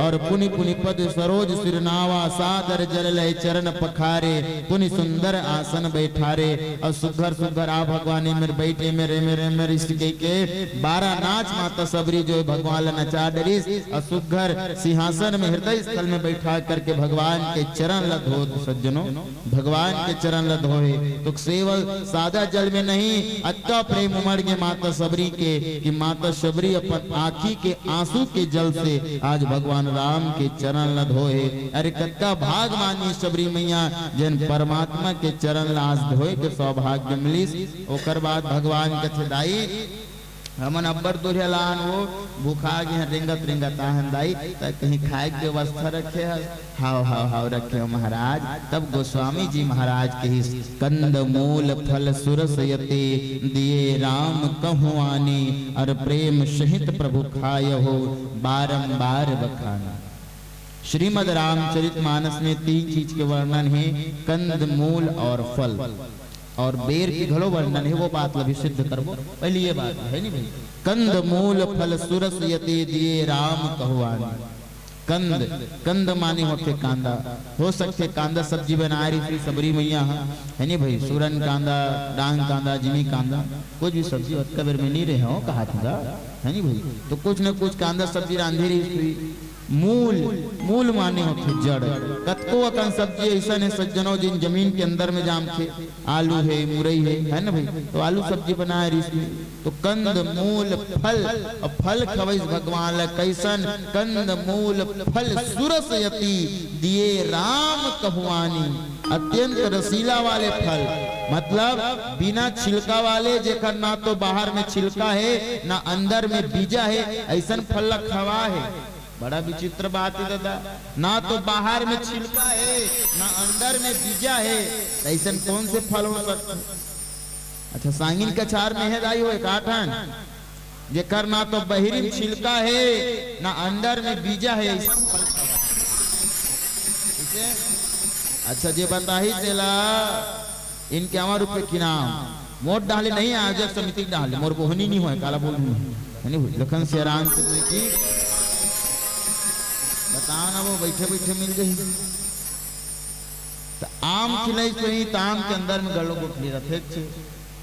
और पुनि पुनि पद सरोज सिर नावा, सादर जल लय चरण पखारे, पुनि सुंदर आसन बैठारे। और सुघर सुघर आ भगवान एमेर बैठ, एमेर, एमेर, एमेर, इस कहि के बारह नाच माता सबरी जो है भगवान ला नचा डरिस। और सुघर सिंहासन में हृदय स्थल में बैठा करके भगवान के चरण ला धोत सज्जनों, भगवान के चरण ला धोए। तो केवल सादा जल में नहीं, अतका प्रेम उमड़ गे माता सबरी के कि माता सबरी अपन आँखी के आंसू के जल से आज भगवान राम के चरण ला धोए। अरे कतका भाग मानी सबरी मैया, जेन परमात्मा के चरण ला आज धोए के सौभाग्य मिलिस। ओकर बाद भगवान कथे, दाई, हमन अब्बड़ दूरिहा लान हो, भुखा गे हन, रेंगत रेंगत आहन दाई, त कहीं खाए के व्यवस्था रखे हस? हाव, हाव, हाव, रखे हो महाराज। तब गोस्वामी जी महाराज कहिस, कंद मूल फल सुरस यति, दिए राम कहु आनी, और प्रेम सहित प्रभु खायहु, बारंबार बखानी। श्रीमद् रामचरित मानस में तीन चीज के वर्णन है, कंद, मूल और फल। और बेर के घलो वर्णन है, वो बात ला भी सिद्ध करबो। पहले ये बात है नी भाई, कंद मूल फल सुरस यति, दिए राम कहु आनी। कंद, कंद माने होथे कांदा। हो सकथे कांदा सब्जी बनाए रहिस सबरी मैया ह, है नी भाई? सूरन कांदा, डांग कांदा, जिमी कांदा, कुछ भी सब्जी ओतका बेर में नी रहे हो, कहा था, है नी भाई? तो कुछ न कुछ कांदा सब्जी रांधे रहिस। मूल, मूल माने होथे जड़। कतको अकन सब्जी अइसन हे सज्जनो, जेन जमीन के अंदर में जामथे। आलू हे, मुरई हे, है ना भाई? तो आलू सब्जी बनाए रहिस। तो कंद मूल फल, अउ फल खवइस भगवान ला। कइसन? कंद मूल फल सुरस यति, दिए राम कहु आनी। अत्यंत रसीला वाले फल, मतलब बिना छिलका वाले, जेकर ना तो बाहर में छिलका हे, ना अंदर में बीजा हे, अइसन फल ला खवा हे। बड़ा विचित्र बात हे दादा, ना तो बाहर में छिलका हे, ना अंदर में बीजा हे, त अइसन कौन से फल हो सकथे? अच्छा, सांगिन कछार में हे दाई हो एकाठन, जेकर ना तो बहिरी में छिलका हे, ना अंदर में बीजा हे, अइसन फल खवा। ठीक हे? अच्छा, जे बताही तेला इनके अमर रूप के नाम मोर डाले नहीं, आयोजक समिति के डाले, मोर बोहनी नहीं होय, काला बोल दूं, है नहीं? लखन सिया राम चंद्र की बताओ ना, वो बैठे बैठे मिल गई। त आम खिलइस होही, त आम के अंदर में घलो गुठली रथे,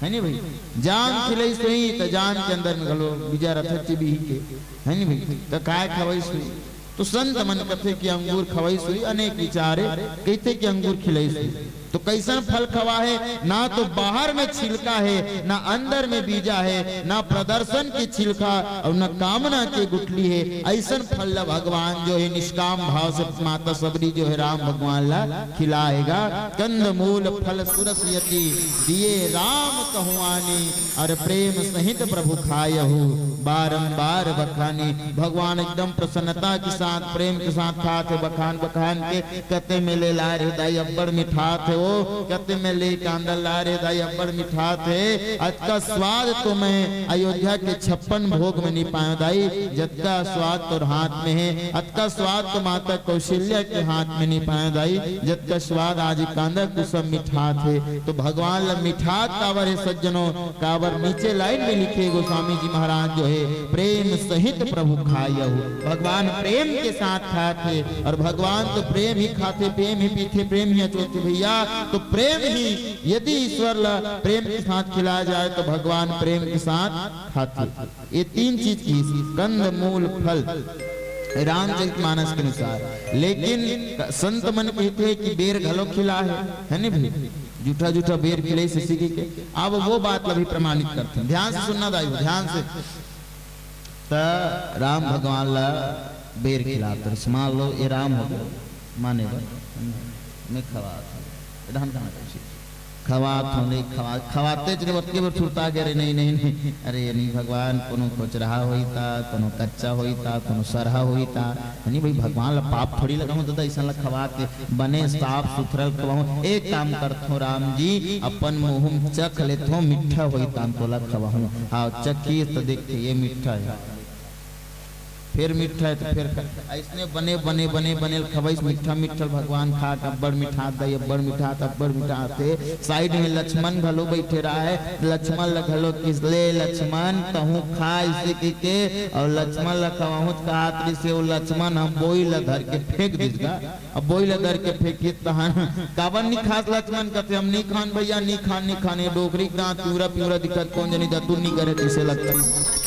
है नहीं भाई? जाम खिलइस होही, त जाम के अंदर में घलो बीजा रथे, बिही के, है नहीं भाई? त काय खवइस होही? तो संत मन कथे कि अंगूर खवइस होही, अनेक विचार हे, कहिथे कि अंगूर खिलइस होही। तो कइसन फल खवा हे? ना तो बाहर में छिलका हे, ना अंदर में बीजा हे, ना प्रदर्शन के छिलका अउ ना कामना के गुठली हे। अइसन फल ला भगवान जो हे निष्काम भाव से माता सबरी जो हे राम भगवान ला खिलाएगा। कंद मूल फल सुरस यति दिए राम कहु आनी, अर प्रेम सहित प्रभु खायहु बारंबार बखानी। भगवान एकदम प्रसन्नता के साथ, प्रेम के साथ खात हे, बखान बखान के, कते में ले लाय रे दाई अब्बड़ मिठात हे, ओ कते में ले कांदा लाय रे दाई अब्बड़ मिठात हे। अतका स्वाद तो मैं अयोध्या के छप्पन भोग में नहीं पायो दाई, जतका स्वाद तोर हाथ में हे, अतका स्वाद तो माता कौशल्या के हाथ में नहीं पायो दाई, जतका स्वाद आज कांदा कुसम मिठात हे। तो भगवान ला मिठात काबर हे सज्जनों, काबर नीचे लाइन में लिखे गोस्वामी जी महाराज जो हे, प्रेम सहित प्रभु खायहु। भगवान प्रेम के साथ खात हे, अउ भगवान तो प्रेम ही खाथे, प्रेम ही पीथे, प्रेम ही अचोथे भैया। तो प्रेम ही यदि ईश्वर ला प्रेम के साथ खिलाया जाए तो भगवान प्रेम के साथ खाथे। ये तीन चीज की, कंद मूल फल, रामचरित मानस के अनुसार। लेकिन संत मन कहिथे कि बेर घलो खिला हे, है नहीं भाई? जूठा जूठा बेर खिलइस होही के। अब वो बात ला भी प्रमाणित करथे, ध्यान से सुनना दाई हो, ध्यान से। त राम भगवान ला बेर खिलात रहिस, मान लो ये राम हो गे, माने बर मैं खवात हंव, ये ढंग खाना चाहिए। खवात हंव, नहीं खवा-, खवातेच नहीं, ओतके बेर सुरता गे, अरे नहीं, नहीं, नहीं, अरे ये नहीं भगवान, कोनो कोचरहा होइता, कोनो कच्चा होइता, कोनो सरहा होइता, नहीं भाई, भगवान ला पाप थोड़ी लगाहूं, दादा, अइसन ला खवा के बने साफ सुथरा खवाहूं। एक काम करथों राम जी, अपन मुंह में चख लेथों, मिठा होइता त तोला खवाहूं। हाँ, चखिस त देखथे, ये मिठा हे, फेर मिठा हे त फेर खा। अइसने बने, बने, बने, बने ल खवइस, मिठा, मिठा ल भगवान खा के, अब्बड़ मिठात दाई, अब्बड़ मिठात, अब्बड़ मिठात हे। साइड में लक्ष्मण घलो बइठे रहय, लक्ष्मण ल घलो कहिस, ले लक्ष्मण, तहूं खा, अइसे कहिके, अउ लक्ष्मण ल खवाहूं त कहत रहिसे, ओ लक्ष्मण ह बोई ल धर के फेंक दिस गा। अब बोई ल धर के फेंकिस तहां, काबर नी खास लक्ष्मण? कथे, हम नी खान भैया, नी खान, नी खान, ये डोकरी के दांत पिंवरा पिंवरा दिखत, कोन जनी दतुर नी करे, कइसे लगथे?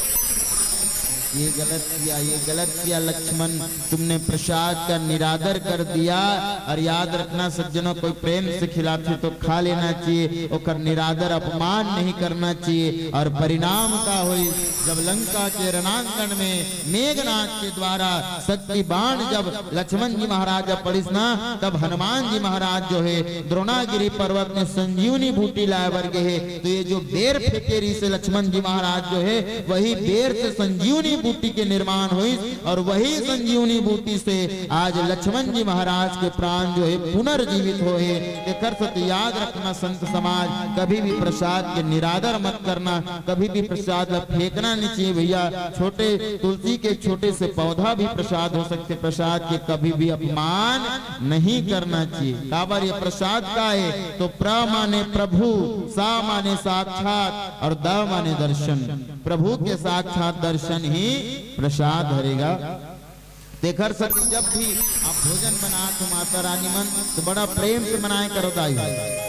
ये गलत किया, ये गलत किया लक्ष्मण, तुमने प्रसाद का निरादर कर दिया। और याद रखना सज्जनों, कोई प्रेम से खिलाथे तो खा लेना चाहिए, ओकर निरादर, अपमान नहीं करना चाहिए। और परिणाम का होइस, जब लंका के रणांगण में मेघनाद के द्वारा शक्ति बाण जब लक्ष्मण जी महाराज जब पड़िस ना, तब हनुमान जी महाराज जो हे द्रोणागिरी पर्वत में संजीवनी बूटी लाय बर गे हे। तो ये जो बेर फेंके रहिसे लक्ष्मण जी महाराज जो हे, वही बेर से संजीवनी बूटी के निर्माण होइस और वही संजीवनी बूटी से आज लक्ष्मण जी महाराज के प्राण जो हे पुनर्जीवित होय हे। एकर सेती याद रखना संत समाज, कभी भी प्रसाद के निरादर मत करना, कभी भी प्रसाद ला फेंकना नहीं चाहिए भैया। छोटे तुलसी के छोटे से पौधा भी प्रसाद हो सकथे, प्रसाद के कभी भी अपमान नहीं करना चाहिए। काबर ये प्रसाद का हे? तो प्र माने प्रभु, सा माने साक्षात और द माने दर्शन। प्रभु के साक्षात दर्शन ही प्रसाद हरे गा। तेखर सेती जब भी आप भोजन बनात हो माता रानी मन, तो बड़ा प्रेम से बनाए करो दाई।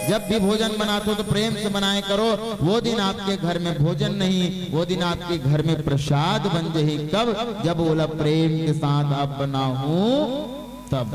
जब भी भोजन बनात हो तो प्रेम से बनाए करो। वो दिन आपके घर में भोजन नहीं, वो दिन आपके घर में प्रसाद बन जाही। कब? जब ओला प्रेम के साथ आप बनाहू तब,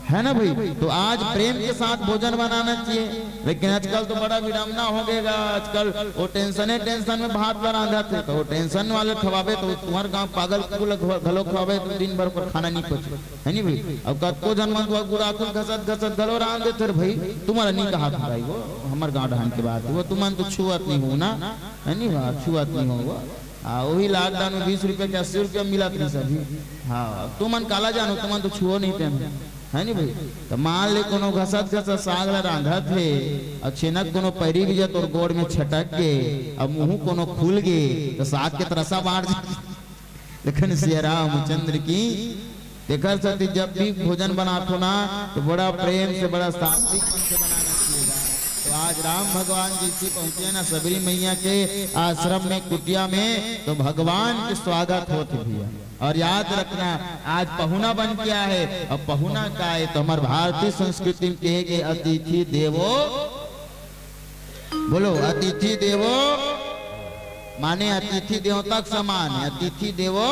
है ना भाई? तो आज प्रेम के साथ भोजन बनाना चाहिए। लेकिन आजकल तो बड़ा विडम्बना हो गे गा, आजकल वो टेंशने टेंशन में भात ला रांधत हे, तो वो टेंशन वाले खवाबे तो तुम्हर गांव पागल कुकुर ला घ-, घलो खवाबे तो दिन भर ओकर खाना नहीं पचे, है नहीं भाई? अब कतको झन मन तो गुड़ाखू ल घसत घसत घलो रांध देथे रे भाई, तुम्हर नहीं कहा था भाई, वो हमर गांव डहान के बात हे, वो तुमन तो छुअत नहीं हो ना, है नहीं बा, छुअत नहीं हो वो। हाँ, वही लॉकडाउन में बीस रुपया के अस्सी रुपया मिलत रहिस अभी। हाँ, तुमन काला जानो, तुमन तो छुओ नहीं तेन, है नी भाई? तो मान ले कोनो घसत घसत साग ला रांधत हे, अउ छेनक कोनो पैरी बीजा तोर गोड़ में छटक गे, अउ मुंह कोनो खुल गे, तो साग के तरसा बांट दे। लेकिन सिया रामचंद्र की तेखर सेती जब भी भोजन बनाथो ना, तो बड़ा प्रेम से, बड़ा सात्विक मन से बनाना चाहिए। तो आज राम भगवान जैसे पहुंचे ना सबरी मैया के आश्रम में, कुटिया में, तो भगवान के स्वागत होत हे भैया। और याद रखना, आज पहुना बन के आए हे, और पहुना का हे, तो हमार भारतीय संस्कृति में कहे के अतिथि देवो, बोलो, अतिथि देवो माने अतिथि देवता के समान हे। अतिथि देवो,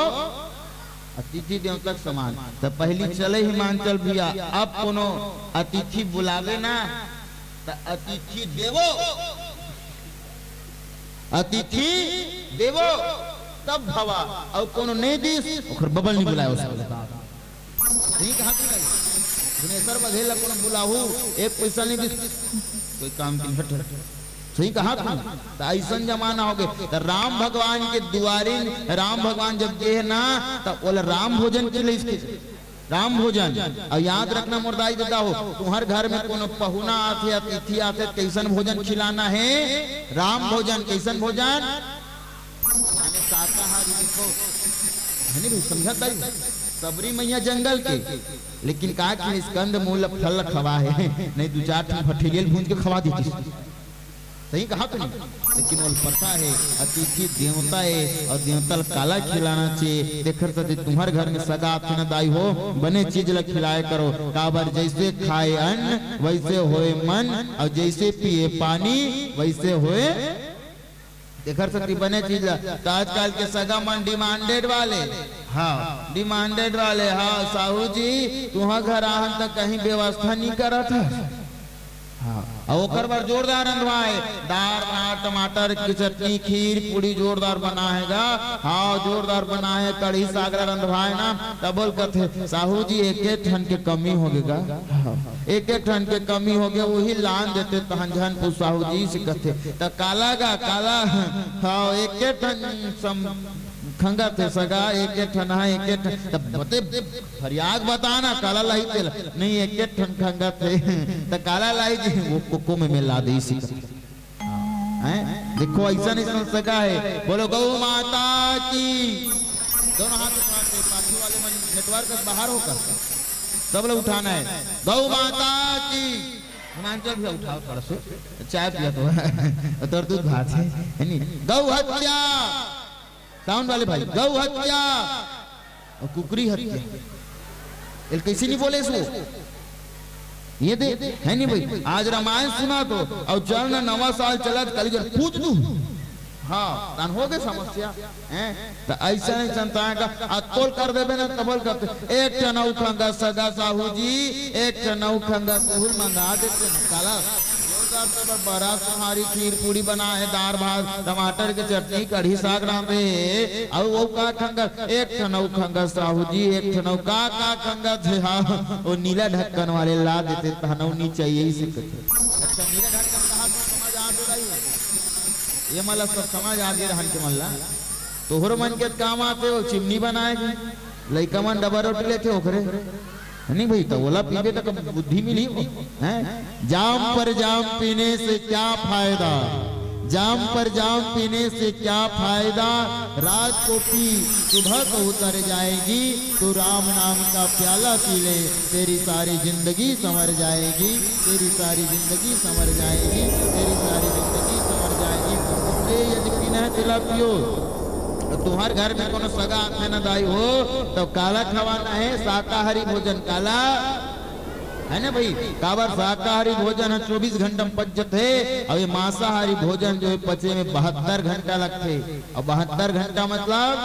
अतिथि देवता के समान। तो पहली चले हिमांचल भैया, अब कोनो अतिथि बुलावे ना, तो अतिथि देवो, अतिथि देवो तब भवा। अउ कोनो नहीं दिस, ओकर बबल नहीं बुलाए उसको। सही कहा तू भाई। भुवनेश्वर बघेल ला कोनो बुलाहू, एक पैसा नहीं दिस, कोई काम की हट। सही कहा तू। तो ऐसन जमाना हो गए। तो राम भगवान के दुआरिन, राम भगवान जब गे ना, तो बोला राम भोजन खिलाइस के, राम भोजन। और याद रखना मोर दाई ददा हो, तुम्हार घर में कोनो पहुना आथे, अतिथि आथे, कैसन भोजन खिलाना है? राम भोजन। कैसन भोजन? माने शाकाहारी। देखो, है नहीं भाई, समझत भाई? सबरी मैया जंगल के, लेकिन का कि स्कंद मूल फल खवा है, नहीं दू चार ठन फठेलियल भूंज के खवा देती। सही कहा तो नहीं? लेकिन वो पता है, अतिथि देवता है, और देवता ला काला खिलाना चाहिए। देखर सती तुम्हार घर में सगा आथे ना दाई हो, बने चीज ला खिलाए करो। काबर जैसे खाए अन्न, वैसे होए मन, और जैसे पिए पानी, वैसे होए। देखर सती बने चीज ला। तो आजकल के सगा मन डिमांडेड वाले, हाँ, डिमांडेड वाले, हाँ, साहू जी, तुहा घर आहन त कहीं व्यवस्था नहीं करत है। हाँ, अउ ओकर बर जोरदार रंधवाए, दार भात, टमाटर की चटनी, खीर, पूड़ी जोरदार बनाएगा। हाँ, जोरदार बनाए, कढ़ी साग ला रंधवाए ना, तब बोल कथे, "साहू जी, एक एक ठन के कमी हो गेगा।" हाँ, एक एक ठन के कमी हो गे, वही लान देते तहन झन पूछ साहू जी से कथे। त काला गा, काला, हाँ, एक एक ठन सम-, खंगत हे सगा, एक एक ठन हा, एक एक ठन। तब बते फरियाग बताना, काला लाही तेला। नहीं, एक एक ठन खंगत हे। त काला लाही जी, वो कोको में मिला दे इसी का। हैं? देखो, ऐसा नहीं समझ सका है। बोलो, गौ माता की। दोनों हाथ उठा के, पाछू वाले मन नेटवर्क से बाहर होकर सब लोग उठाना है। गौ माता की। हिमांचल भी उठाओ थोड़ा सा, चाय पिया तो। तोर दूध भात है, है नहीं? गौ हत्या। साउंड वाले भाई, गौ हत्या और कुकरी हत्या। एला कैसे नहीं बोले इसको? ये दे, है नहीं भाई? आज रामायण सुना तो, और चल ना, नवा साल चलत, कल कर पूछ दू। हाँ, तन हो गए समस्या, हैं? तो ऐसा नहीं चलता है का, अतकोल कर देबे ना, तबल करते। एक ठन अउ खंगा सगा साहू जी, एक ठन अउ खंगा तुहुल मंगा देते ना, काला। जोरदार से बर-, बरा सोहारी, खीर पूड़ी बना है, दार भात, टमाटर के चटनी, कढ़ी साग रांधे हे। अउ वो का खंगा, एक ठन अउ खंगा साहू जी, एक ठन अउ का, का खंगा थे, हाँ, वो नीला ढक्कन वाले ला देते, तहनऊ नहीं चाहिए, इसे कहते। अच्छा, नीला ढक्कन कहा तो समझ आ तो रही हो। ये मला सब समझ आ गए रहन के मल्ला। तोहर मन के काम आते हो, चिमनी बनाए के। लइका मन डबल रोटी लेथे ओकरे। नहीं भाई, तो ओला पीबे तक बुद्धि मिली हो, हैं? जाम पर जाम पीने से क्या फायदा, जाम पर जाम पीने से क्या फायदा, रात को पी, सुबह को उतर जाएगी। तू राम नाम का प्याला पी ले, तेरी सारी जिंदगी संवर जाएगी, तेरी सारी जिंदगी संवर जाएगी, तेरी सारी जिंदगी संवर जाएगी। इसलिए यदि पीना है, तिला पियो। तो तुम्हार घर में कोनो सगा आथे ना दाई हो, तो काला खवाना है, शाकाहारी भोजन काला, है ना भाई? काबर शाकाहारी भोजन ह चौबीस घंटा में पच जथे, और ये मांसाहारी भोजन जो है पचे में बहत्तर घंटा लगथे, और बहत्तर घंटा मतलब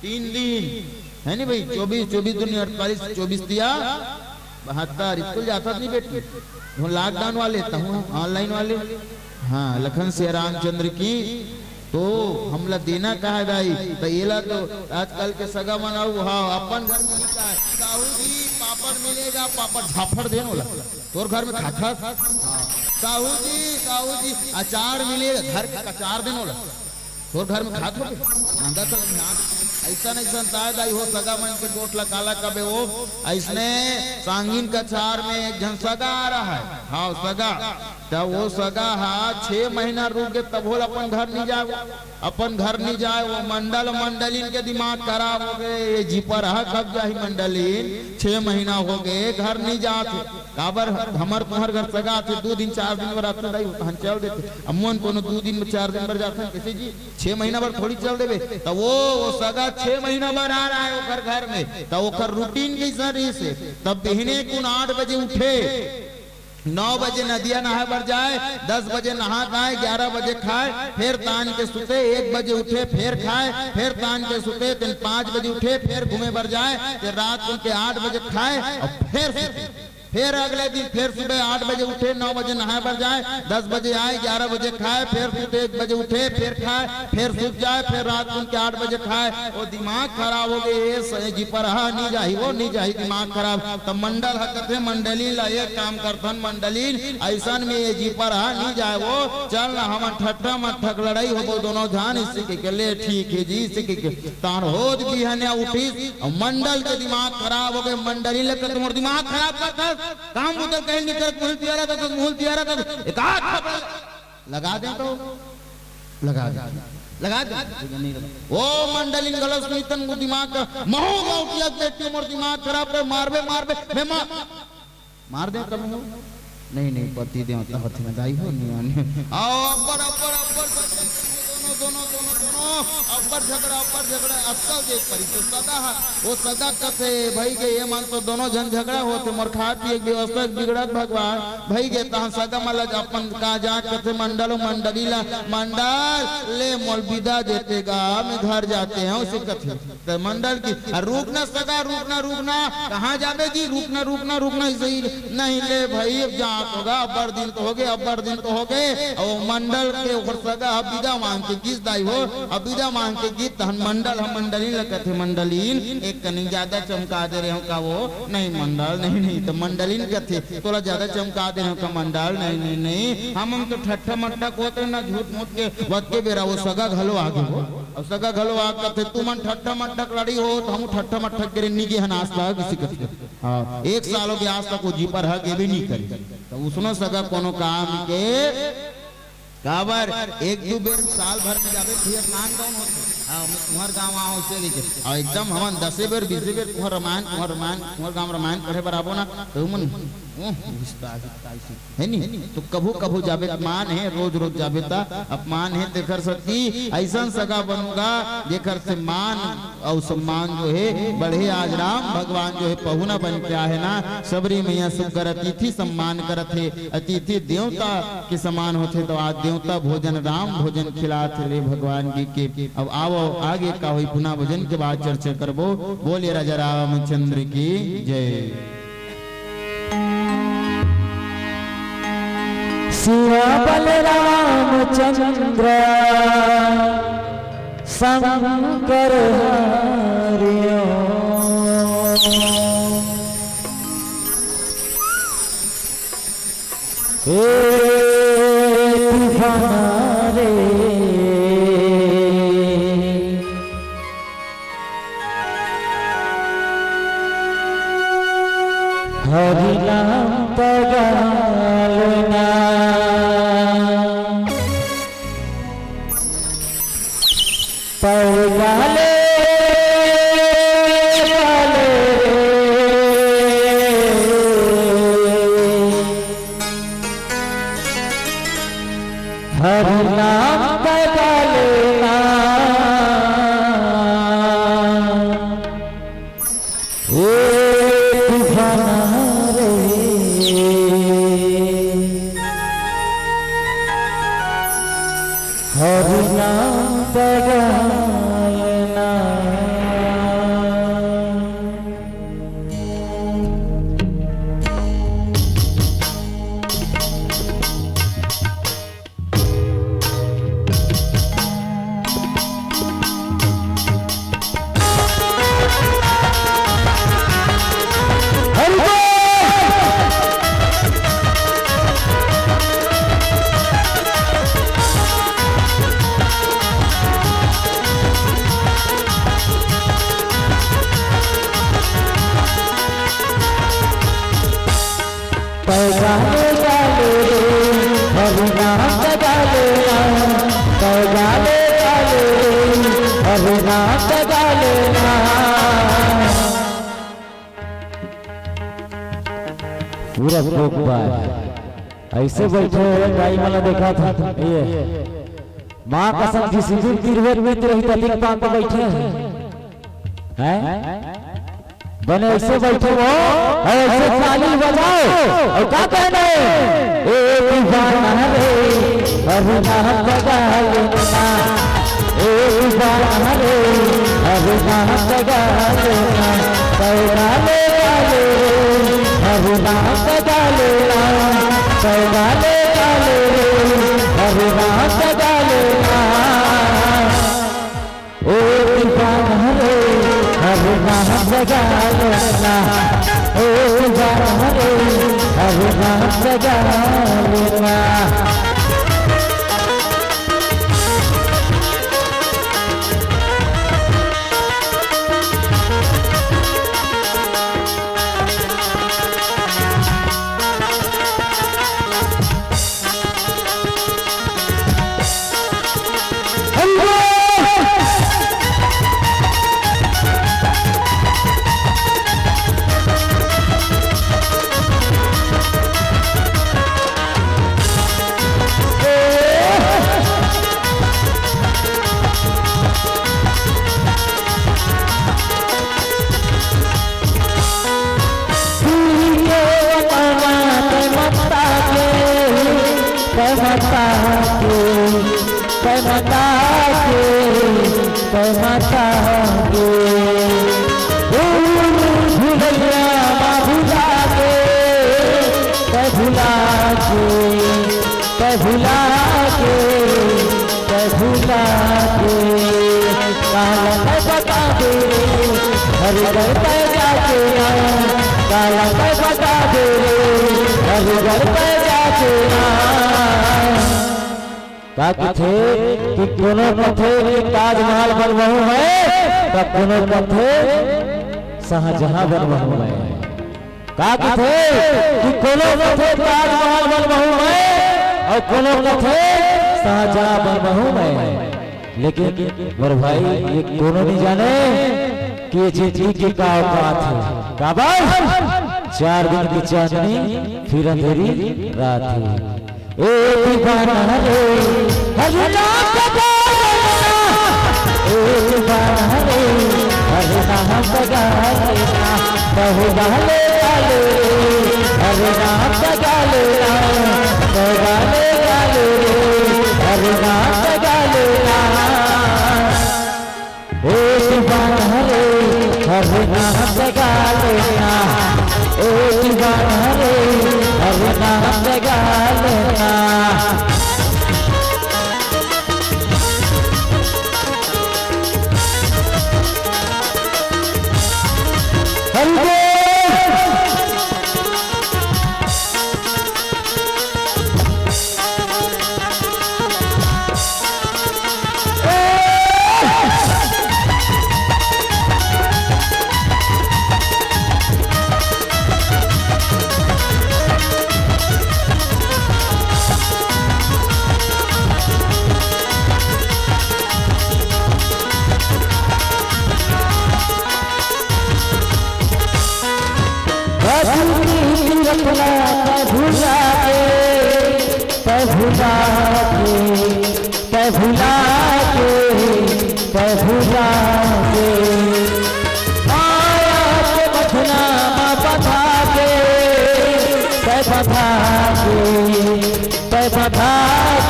तीन दिन, है नी भाई? चौबीस, चौबीस दूनी अड़तालीस, चौबीस तिया बहत्तर। स्कूल जाता नहीं बेटी, वो लॉकडाउन वाले, तहु ऑनलाइन वाले। हाँ, लखन सिया रामचंद्र की। तो हमला देना का है दाई? तो येला तो आजकल के सगा मन अउ, हाँ, अपन घर में नहीं का है। साहू जी, पापड़ मिलेगा, पापड़ झापड़ देन ओला। तोर घर में खाता? हाँ। साहू जी, साहू जी, अचार मिलेगा, घर का अचार देन ओला। तोर घर में खात होबे? मांगत होबे, हाँ। अइसन, अइसन ताय दाई हो, सगा मन के गोठ ला काला कबे हो। अइसने सांगिन कछार में एक झन सगा आ रहा है। हाँ, सगा। त वो सगा हा छह महीना रुक गे, तभो ल अपन घर नहीं जाए, अपन घर नहीं जाए। वो मंडल, मंडलिन के दिमाग खराब हो गए, ये जिपरहा कब जाही मंडलिन, छह महीना हो गए, घर नहीं जात हे। काबर, हमर तुम्हर घर सगा आथे, दू दिन चार दिन बर आथे दाई, हम चल देथे। अब मोन कोनो दू दिन में चार दिन बर जाथे, कैसे जी? छह महीना बर थोड़ी चल देबे। त वो, वो सगा छह महीना बर आ रहा है ओकर घर में, त ओकर रूटीन कैसा रहिस हे? तब बिहने कुन आठ बजे उठे, नौ बजे नदिया नहाए बर जाए, दस बजे नहा खाए, ग्यारह बजे खाए, फिर तान के सुते, एक बजे उठे, फिर खाए, फिर तान के सुते, तेन पाँच बजे उठे, फिर घूमे बर जाए, फिर रात को के आठ बजे खाए और फिर सुते। फिर अगले दिन फिर सुबह आठ बजे उठे, नौ बजे नहाए बर जाए, दस बजे आए, ग्यारह बजे खाए, फिर सुते, एक बजे उठे, फिर खाए, फिर सुत जाए, फिर रात को के आठ बजे खाए। वो दिमाग खराब हो गए, ये स-, जिपरहा नहीं जाही, वो नहीं जाही, दिमाग खराब। तब मंडल ह कथे मंडलिन ला, एक काम करथन मंडलिन, अइसन में ये जिपरहा नहीं जाए, वो चल ना, हमन ठट्ठा मट्ठक लड़ाई होबो दोनों झन, इसी के, के ले ठीक है जी, इसी के, के तान होत बिहनिया उठिस, अउ मंडल के दिमाग खराब हो गए। मंडलिन ल कथे मोर दिमाग खराब करथस, काम बुता कहीं नहीं करत, मुहूर्त तियारा तक, मुहूर्त तियारा तक, एक आध थप्पड़ लगा दे तो, लगा दे, लगा दे। ओ मंडलिन गलत सुनी तन, वो दिमाग का महू गाँव की बेटी, मोर दिमाग खराब कर, मारबे, मारबे, मैं मार, मार दे तब हो। नहीं, नहीं, पति देवता होथे ना दाई हो, नहीं आने। आओ, अब्बड़, अब्बड़, अब्बड़, दोनों, दोनों, दोनों, दोनों, अब्बड़ झगड़ा, अब्बड़ झगड़ा, अक्कल देख परी तो सगा हा, वो सगा कथे, भई गे, ये मन तो दोनों झन झगड़ा होथे, मोर खाए पिए के व्यवस्था बिगड़त भगवान, भई गे, तहाँ सगा मन ला अपन का जाके कथे मंडल, मंडली ला, मंडल, ले मोल बिदा देते गा, मैं घर जाते हैं, उसे कथे। त मंडल की, "अ, रुक ना सगा, रुक ना, रुक ना, कहाँ जाबे जी, रुक ना, रुक ना, रुक ना, इसे ही नहीं ले भाई, अब जात होगा, अब्बड़ दिन तो हो गए, अब्बड़ दिन तो हो गए।" अउ मंडल के ओकर सगा ह बिदा मांग के गिस दाई हो, अब बिदा मांग के गिस तहन मंडल ह मंडलिन ल कथे, "मंडलिन, एक कनी ज्यादा चमका दे रहे हो का वो?" "नहीं मंडल, नहीं, नहीं।" त मंडलिन कथे, "तोला ज्यादा चमका दे रहे हो का मंडल?" "नहीं, नहीं, नहीं, हम, हम तो ठट्ठा मट्ठा कोत रहे ना, झूठ मूठ के वत के बेरा वो सगा घलो आगे हो।" अउ सगा घलो आ कथे, "तुमन ठट्ठा मट्ठक लड़ी हो, त हमू ठट्ठा मट्ठक करे नी गे हन आज तक," किसी कथे। हाँ, एक साल हो गया आज तक वो जिपरहा गेबे नी करे। त उसनो सगा कोनो काम के, काबर एक दू बेर साल भर में जाबे, फिर नान गाँव होथे। हाँ, मैं तुम्हर गाँव आओ से लेके। अउ एकदम हमन दसे बेर, बीसे बेर तुम्हर रामायण, तुम्हर रामायण, तुम्हर गाँव रामायण पढ़े बर आबो ना, त उमन, ओह, घुसता, घुसता, घुसता। हे नी? तो कभू कभू जाबे त मान हे, रोज रोज जाबे त अपमान हे। तेखर सेती अइसन सगा बनो गा जेखर से मान अउ सम्मान जो हे बढ़े। आज राम भगवान जो हे पहुना बन के आहे ना, सबरी मैया सुग्घर अतिथि सम्मान करत हे। अतिथि देवता के समान होथे, तो आज देवता भोजन राम भोजन खिलात हे रे भगवान जी के। अब आवो आगे का होई पुना भोजन के बाद चर्चा करबो। बोलिए राजा रामचंद्र की जय। सिया बलराम चंद्र शंकर हरिओ। ए तूफान रे। हरि नाम पगालना। पगाले, पगाले। हरि नाम पगालना। ए तूफान रे, हरि नाम पगालना। गाले गाले रे, हरि नाम का गाले ना, तो गाले गाले रे, हरि नाम का गाले ना। पूरा कोक बार ऐसे बैठे हुए दाई मन ला देखा था, ये माँ कसम की सिंदूर तिरवे में रही ततिक पांक बैठे हैं, हैं? बने ऐसे बैठे हो और ऐसे ताली बजाओ और का कहना है? ए दीवाना रे, हरि नाम का गाले ना। ए दीवाना रे, हरि नाम का गाले ना। तो गाले गाले रे, हरि नाम का गाले ना। तो गाले गाले रे, हरि नाम का गाले ना। ए दीवाना रे, हरि नाम का गाले ना। ए दीवाना रे, हरि नाम का गाले ना। भुला के, तै भुला के, काला तै बता दे रे, हर घर तै जाके ना, काला तै बता दे रे, हर घर तै जाके ना। का कथे कि कोनो कथे कि ताजमहल बनवाहूं मैं, त कोनो कथे शाहजहां बनवाहूं मैं। का कथे कि कोनो कथे ताजमहल बनवाहूं मैं अउ कोनो कथे शाहजहां बनवाहूं मैं। लेकिन मोर भाई, ये कोनो नहीं जाने कि ये जिंदगी के का औकात है। काबर? चार दिन की चांदनी फिर अंधेरी रात है। ए दीवाना रे, हरि नाम का गाना। ए दीवाना रे, हरि नाम का गाना। कहू गाले गाले रे, हरि नाम का गाले ना। कहू गाले गाले रे, हरि नाम का गाले ना। ए दीवाना रे, हरि नाम जगा लेना। ए दीवाना रे, हरि नाम जगा लेना। हरि बोल। रखला तै भुला के, तै भुला के, तै भुला के, तै भुला के। माया के बंधना मा बंधा के, तै बंधा के, तै बंधा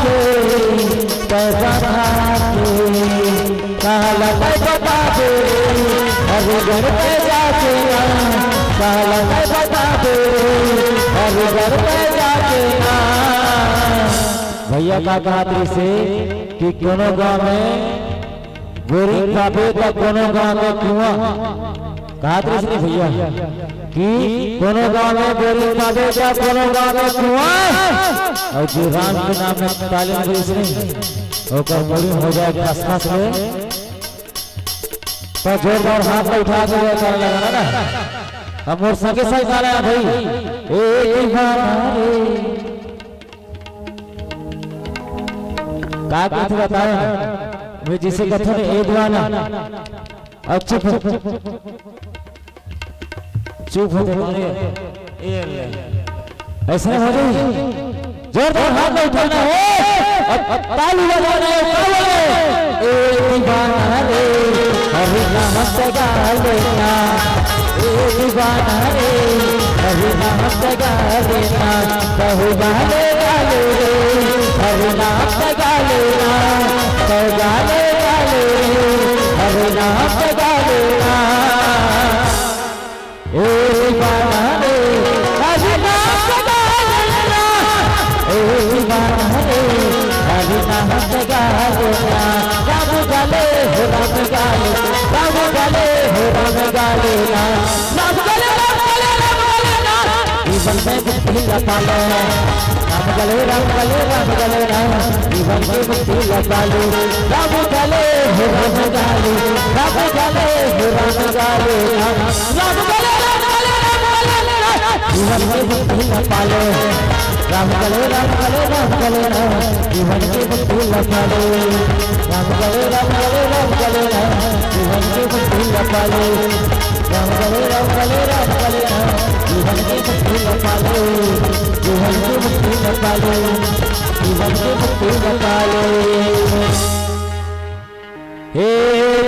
के, तै बंधा के। काला तै बता दे रे, हर घर पे जाके ना। काला तै बता दे रे, हर घर पे जाके ना। भैया का कहत रहिसे कि कोनो गांव में बोरिंग पाबे त कोनो गांव में कुआं। कहत रहिसे भैया कि कोनो गांव में बोरिंग पाबे त कोनो गांव में कुआं। अउ जे राम के नाम में तालीम रहिसे, ओकर मुड़ी हो जाए खसखस ले। तो जोरदार हाथ उठा के जयकारा लगाना ना। अब मोर संगे संग गाना हे भाई, ए दीवाना रे। का कथे बताओ ना, मैं जइसे कथे ना, ए दीवाना, अब चुप हो, चुप हो, ए ले। अइसने हो जाही। जोरदार हाथ में उठाना हे, अब, अब ताली बजाना हे, का बोले? ए दीवाना रे, हरि नाम जगा लेना। ए दीवाना रे, हरि नाम जगा लेना। कहूँ गाले गाले रे, हरि नाम जगा लेना। कहूँ गाले गाले रे, हरि नाम जगा लेना। ए दीवाना रे, हरि नाम जगा लेना। ए दीवाना रे, हरि नाम जगा लेना। राम गाले हो, राम गाले, राम गाले हो, राम गाले ना। राम गाले, राम गाले, राम गाले ना। जीवन में मुक्ति लगा लो। राम गाले, राम गाले, राम गाले ना। जीवन में मुक्ति लगा लो। राम गाले हो, राम गाले, राम गाले हो, राम गाले ना। राम गले, राम गले, राम गले, राम। जीवन में मुक्ति न पालो। राम गले, राम गले, राम गले, राम। जीवन में मुक्ति न पालो। राम गले, राम गले, राम गले, राम। जीवन में मुक्ति न पालो। राम गले, राम गले, राम गले, राम। जीवन में मुक्ति न पालो। जीवन में मुक्ति न पालो। जीवन में मुक्ति न पालो। हे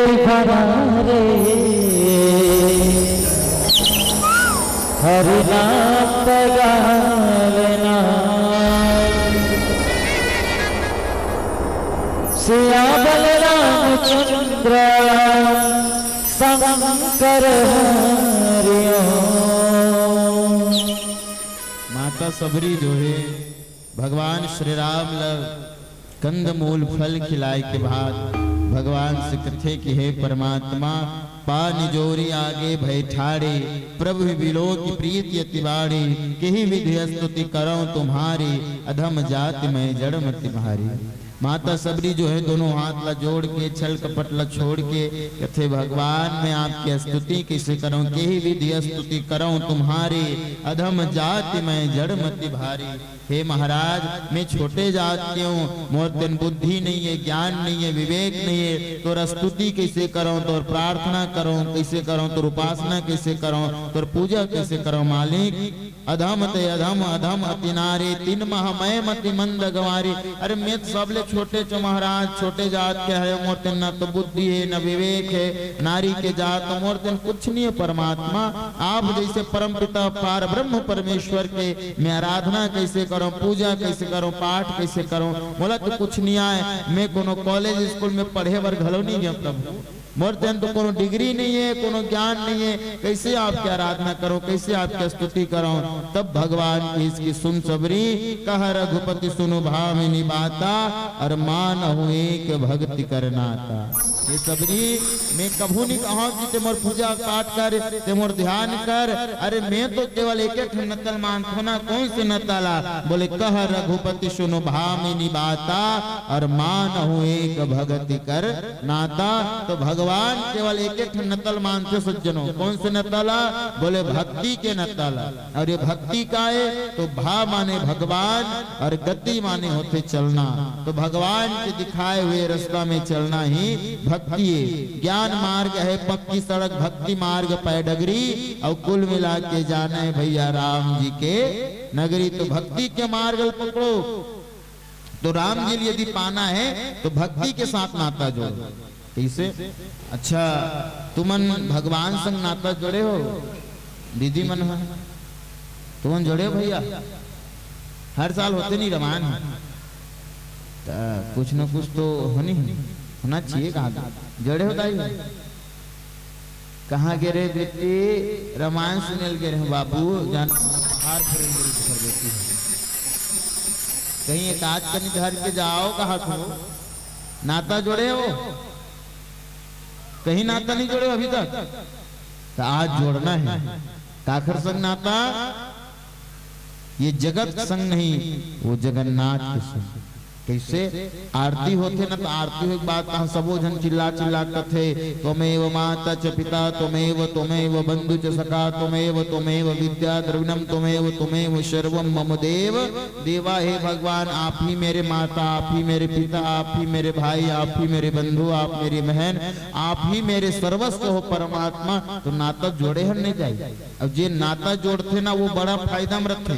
दीवाना रे, हरि नाम तगालना, सिया बलराम चंद्र शंकर हरिओ। माता सबरी जो हे भगवान श्री राम ल कंदमूल फल खिलाय के बाद भगवान से कथे कि हे परमात्मा, पा निजोरी आगे भय ठाढ़े, प्रभु बिलो की प्रीति अति बाढ़े, केहि विधि स्तुति करौं तुम्हारी, अधम जाति मैं जड़ मति भारी। माता सबरी जो हे दोनों हाथ ला जोड़ के, छल कपट ला छोड़ के कथे, भगवान मैं आपकी स्तुति कइसे करौं, केहि विधि स्तुति करौं तुम्हारी, अधम जाति मैं जड़ मति भारी। हे महाराज, मैं छोटे जात के हूँ, मोर तेन बुद्धि नइ हे, ज्ञान नइ हे, विवेक नइ हे, तोर स्तुति कइसे करौं, तोर प्रार्थना करौं, कइसे करौं, तोर उपासना कइसे करौं, तोर पूजा कइसे करौं मालिक। अधम ते अधम, अधम अति नारी, तिन मह मय मति मंद गंवारी। अरे मैं तो सबले छोटे चो महाराज, छोटे जात के हरे, मोर तेन न तो बुद्धि हे, न विवेक हे, नारी के जात, मोर तेन कुछ नइ हे परमात्मा। आप जइसे परमपिता पार ब्रह्म परमेश्वर के मैं आराधना कइसे करौं, पूजा कइसे करौं, पाठ कइसे करौं, मोला तो कुछ नइ आय। मैं कोनो कॉलेज स्कूल में पढ़े बर घलो नइ गेंव प्रभु, मोर तेन तो कोनो डिग्री नइ हे, कोनो ज्ञान नइ हे, कइसे आपके आराधना करौं, कइसे आपके स्तुति करौं। तब भगवान कहिस कि सुन सबरी, कह रघुपति सुन भामिनी बाता, अर मानहु एक भगति कर नाता। हे सबरी, मैं कभू नइ कहौं कि ते मोर पूजा पाठ कर, ते मोर ध्यान कर। अरे मैं तो केवल एक एक नतल मानथौं ना, कौन से नतल ला? बोले कह रघुपति सुन भामिनी बाता, अर मानहु एक भगति कर नाता। तो भगवान केवल एक एक नतल मानथे सज्जनों। कौन से नतल ला? बोले भक्ति के नतल ला। अउ ये भक्ति का हे? तो भा माने भगवान अउ गति माने होथे चलना। तो भगवान के दिखाए हुए रस्ता में चलना ही भक्ति हे। ज्ञान मार्ग हे पक्की सड़क, भक्ति मार्ग पै डगरी, अउ कुल मिला के जाने भैया राम जी के नगरी। तो भक्ति के मार्ग ल पकड़ो। तो राम जी ल यदि पाना हे तो भक्ति के साथ नाता जोड़ो। कइसे? अच्छा, तुमन भगवान संग नाता जोड़े हो? दीदी मन ह, तुमन जोड़े हो भैया? हर साल होथे नी रमायन ह, त कुछ न कुछ तो होनी ही, होना चाहिए। कहाँ जोड़े हो दाई? कहाँ गे रे बेटी? रमायन सुने ल गे रेहेंव बाबू। जान हार फुरेन गे रे बेटी। कहीं एक आध कनी धर के जाव, कहा थो नाता जोड़े हो? कहीं नाता नइ जोड़े हो अभी तक? त आज जोड़ना हे। काखर संग नाता? ये जगत संग नहीं, वो जगन्नाथ के संग। कइसे? आरती होथे ना, त आरती होय के बाद तहाँ सबो झन चिल्ला चिल्ला कथे, "त्वमेव माता च पिता, त्वमेव, त्वमेव बंधु च सखा, त्वमेव, त्वमेव विद्या द्रविणम, त्वमेव, त्वमेव सर्वम मम देव देवा।" हे भगवान, आप ही मेरे माता, आप ही मेरे पिता, आप ही मेरे भाई, आप ही मेरे बंधु, आप मेरी बहन, आप ही मेरे सर्वस्व हो परमात्मा। तो नाता जोड़े हर नहीं जाए। अब जे नाता जोड़थे ना, वो बड़ा फायदा में रथे।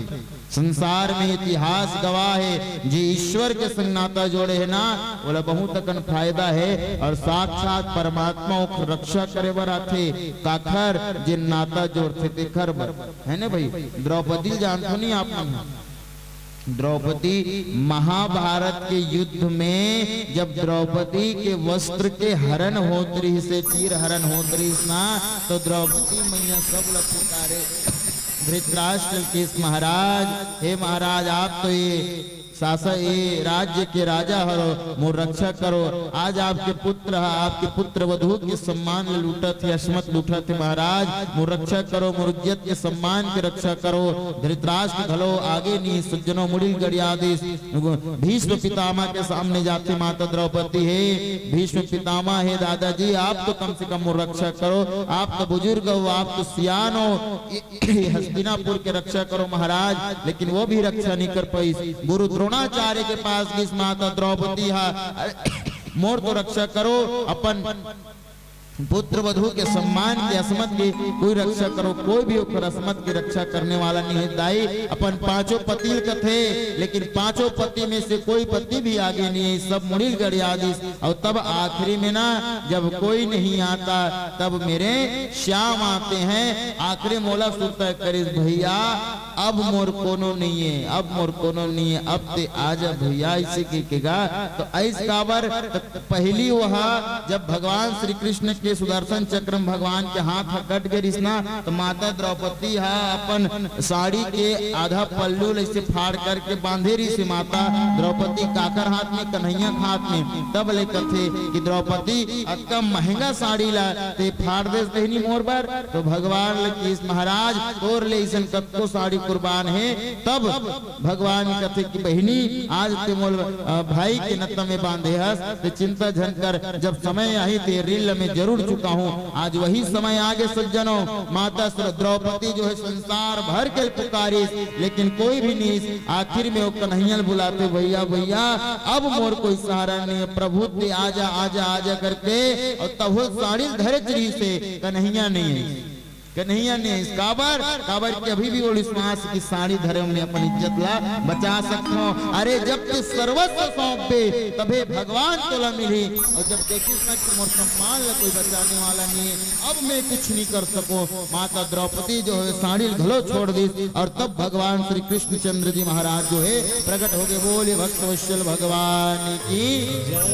संसार में इतिहास गवाह हे, जे ईश्वर के संग नाता जोड़े हे ना, ओला बहुत अकन फायदा हे। और साक्षात परमात्मा ओकर रक्षा करे बर आथे। काखर? जे नाता जोड़थे तेखर बर, है ना भाई? द्रौपदी जानथो नहीं आप मन? द्रौपदी, महाभारत के युद्ध में जब द्रौपदी के वस्त्र के हरण होत रहिस हे, चीर हरण होत रहिस ना, तो द्रौपदी मैया सब ला पुकारे। धृतराष्ट्र कहिस, "महाराज, हे महाराज, आप तो ये शासन, ये राज्य के राजा हरो, मोर रक्षा करो। आज आपके पुत्र ह, आपके पुत्र वधु के सम्मान ल लूटत हे, अस्मत लूटत हे। महाराज, मोर रक्षा करो, मोर इज्जत के सम्मान के रक्षा करो।" धृतराष्ट्र घलो आगे नहीं, सज्जनों, मुड़िल गड़िया दिस। भीष्म पितामह के सामने जाथे, "माता द्रौपदी हे, भीष्म पितामह हे, दादाजी, आप तो कम से कम मोर रक्षा करो, आप तो बुजुर्ग हो, आप तो सियान हो, ये, ये हस्तिनापुर के रक्षा करो महाराज।" लेकिन वो भी रक्षा नहीं कर पाइस। गुरु द्रोणाचार्य के पास गिस, "माता द्रौपदी हा, अरे, मोर तो रक्षा करो, अपन पुत्र वधु के सम्मान के, अस्मत के कोई रक्षा करो।" कोई भी ओकर अस्मत के रक्षा करने वाला नहीं है। दाई अपन पांचों पति ल कथे, लेकिन पांचों पति में से कोई पति भी आगे नहीं है, सब मुड़िल गड़िया दिस। और तब आखिरी में ना, जब कोई नहीं आता, तब मेरे श्याम आते हैं। आखिरी मोला सुरता करिस, "भैया, अब मोर कोनो नहीं है, अब मोर कोनो नहीं है, अब ते आजा भैया," इसे के केगा। तो ऐस काबर? तो पहली वह, जब भगवान श्री कृष्ण के सुदर्शन चक्र में भगवान के हाथ ह कट गे रिस ना, तो माता द्रौपदी हा अपन साड़ी के आधा पल्लू ल ऐसे फाड़ करके बांधे रिस हे माता द्रौपदी। काकर हाथ में? कन्हैया के हाथ में। तब ले कथे कि द्रौपदी अतका महंगा साड़ी ला ते फाड़ देस बहिनी मोर बर। तो भगवान ल किस, "महाराज, तोर ले अइसन कतको साड़ी कुर्बान हे।" तब भगवान कथे कि बहिनी, आज ते मोल, अ, भाई के नत्ता में बांधे हस, ते चिंता झन कर, जब समय आही ते ऋण ल मैं जरूर चुकाहूं। आज वही समय आगे सज्जनों, माता श्र-, द्रौपदी जो है संसार भर के पुकारिस, लेकिन कोई भी नहीं। आखिर में वो कन्हैया ल बुलाथे, "भैया, भैया, अब मोर कोई सहारा नहीं है, प्रभु ते आजा, आजा, आजा," करके, और तब वो साड़ी धरे चली से कन्हैया नहीं है। कन्हैया नहीं है। काबर? काबर कि अभी भी वो विश्वास की साड़ी धरे में अपन इज्जत ला बचा सकथो। अरे, जब ते सर्वस्व सौंपबे, तभे भगवान तोला मिली। और जब देखिस ना कि मोर सम्मान ला कोई बचाने वाला नहीं है, अब मैं कुछ नहीं कर सको, माता द्रौपदी जो है साड़ी घलो छोड़ दिस। और तब भगवान श्री कृष्णचंद्र जी महाराज जो है प्रकट हो गए। बोले भक्तवत्सल भगवान की।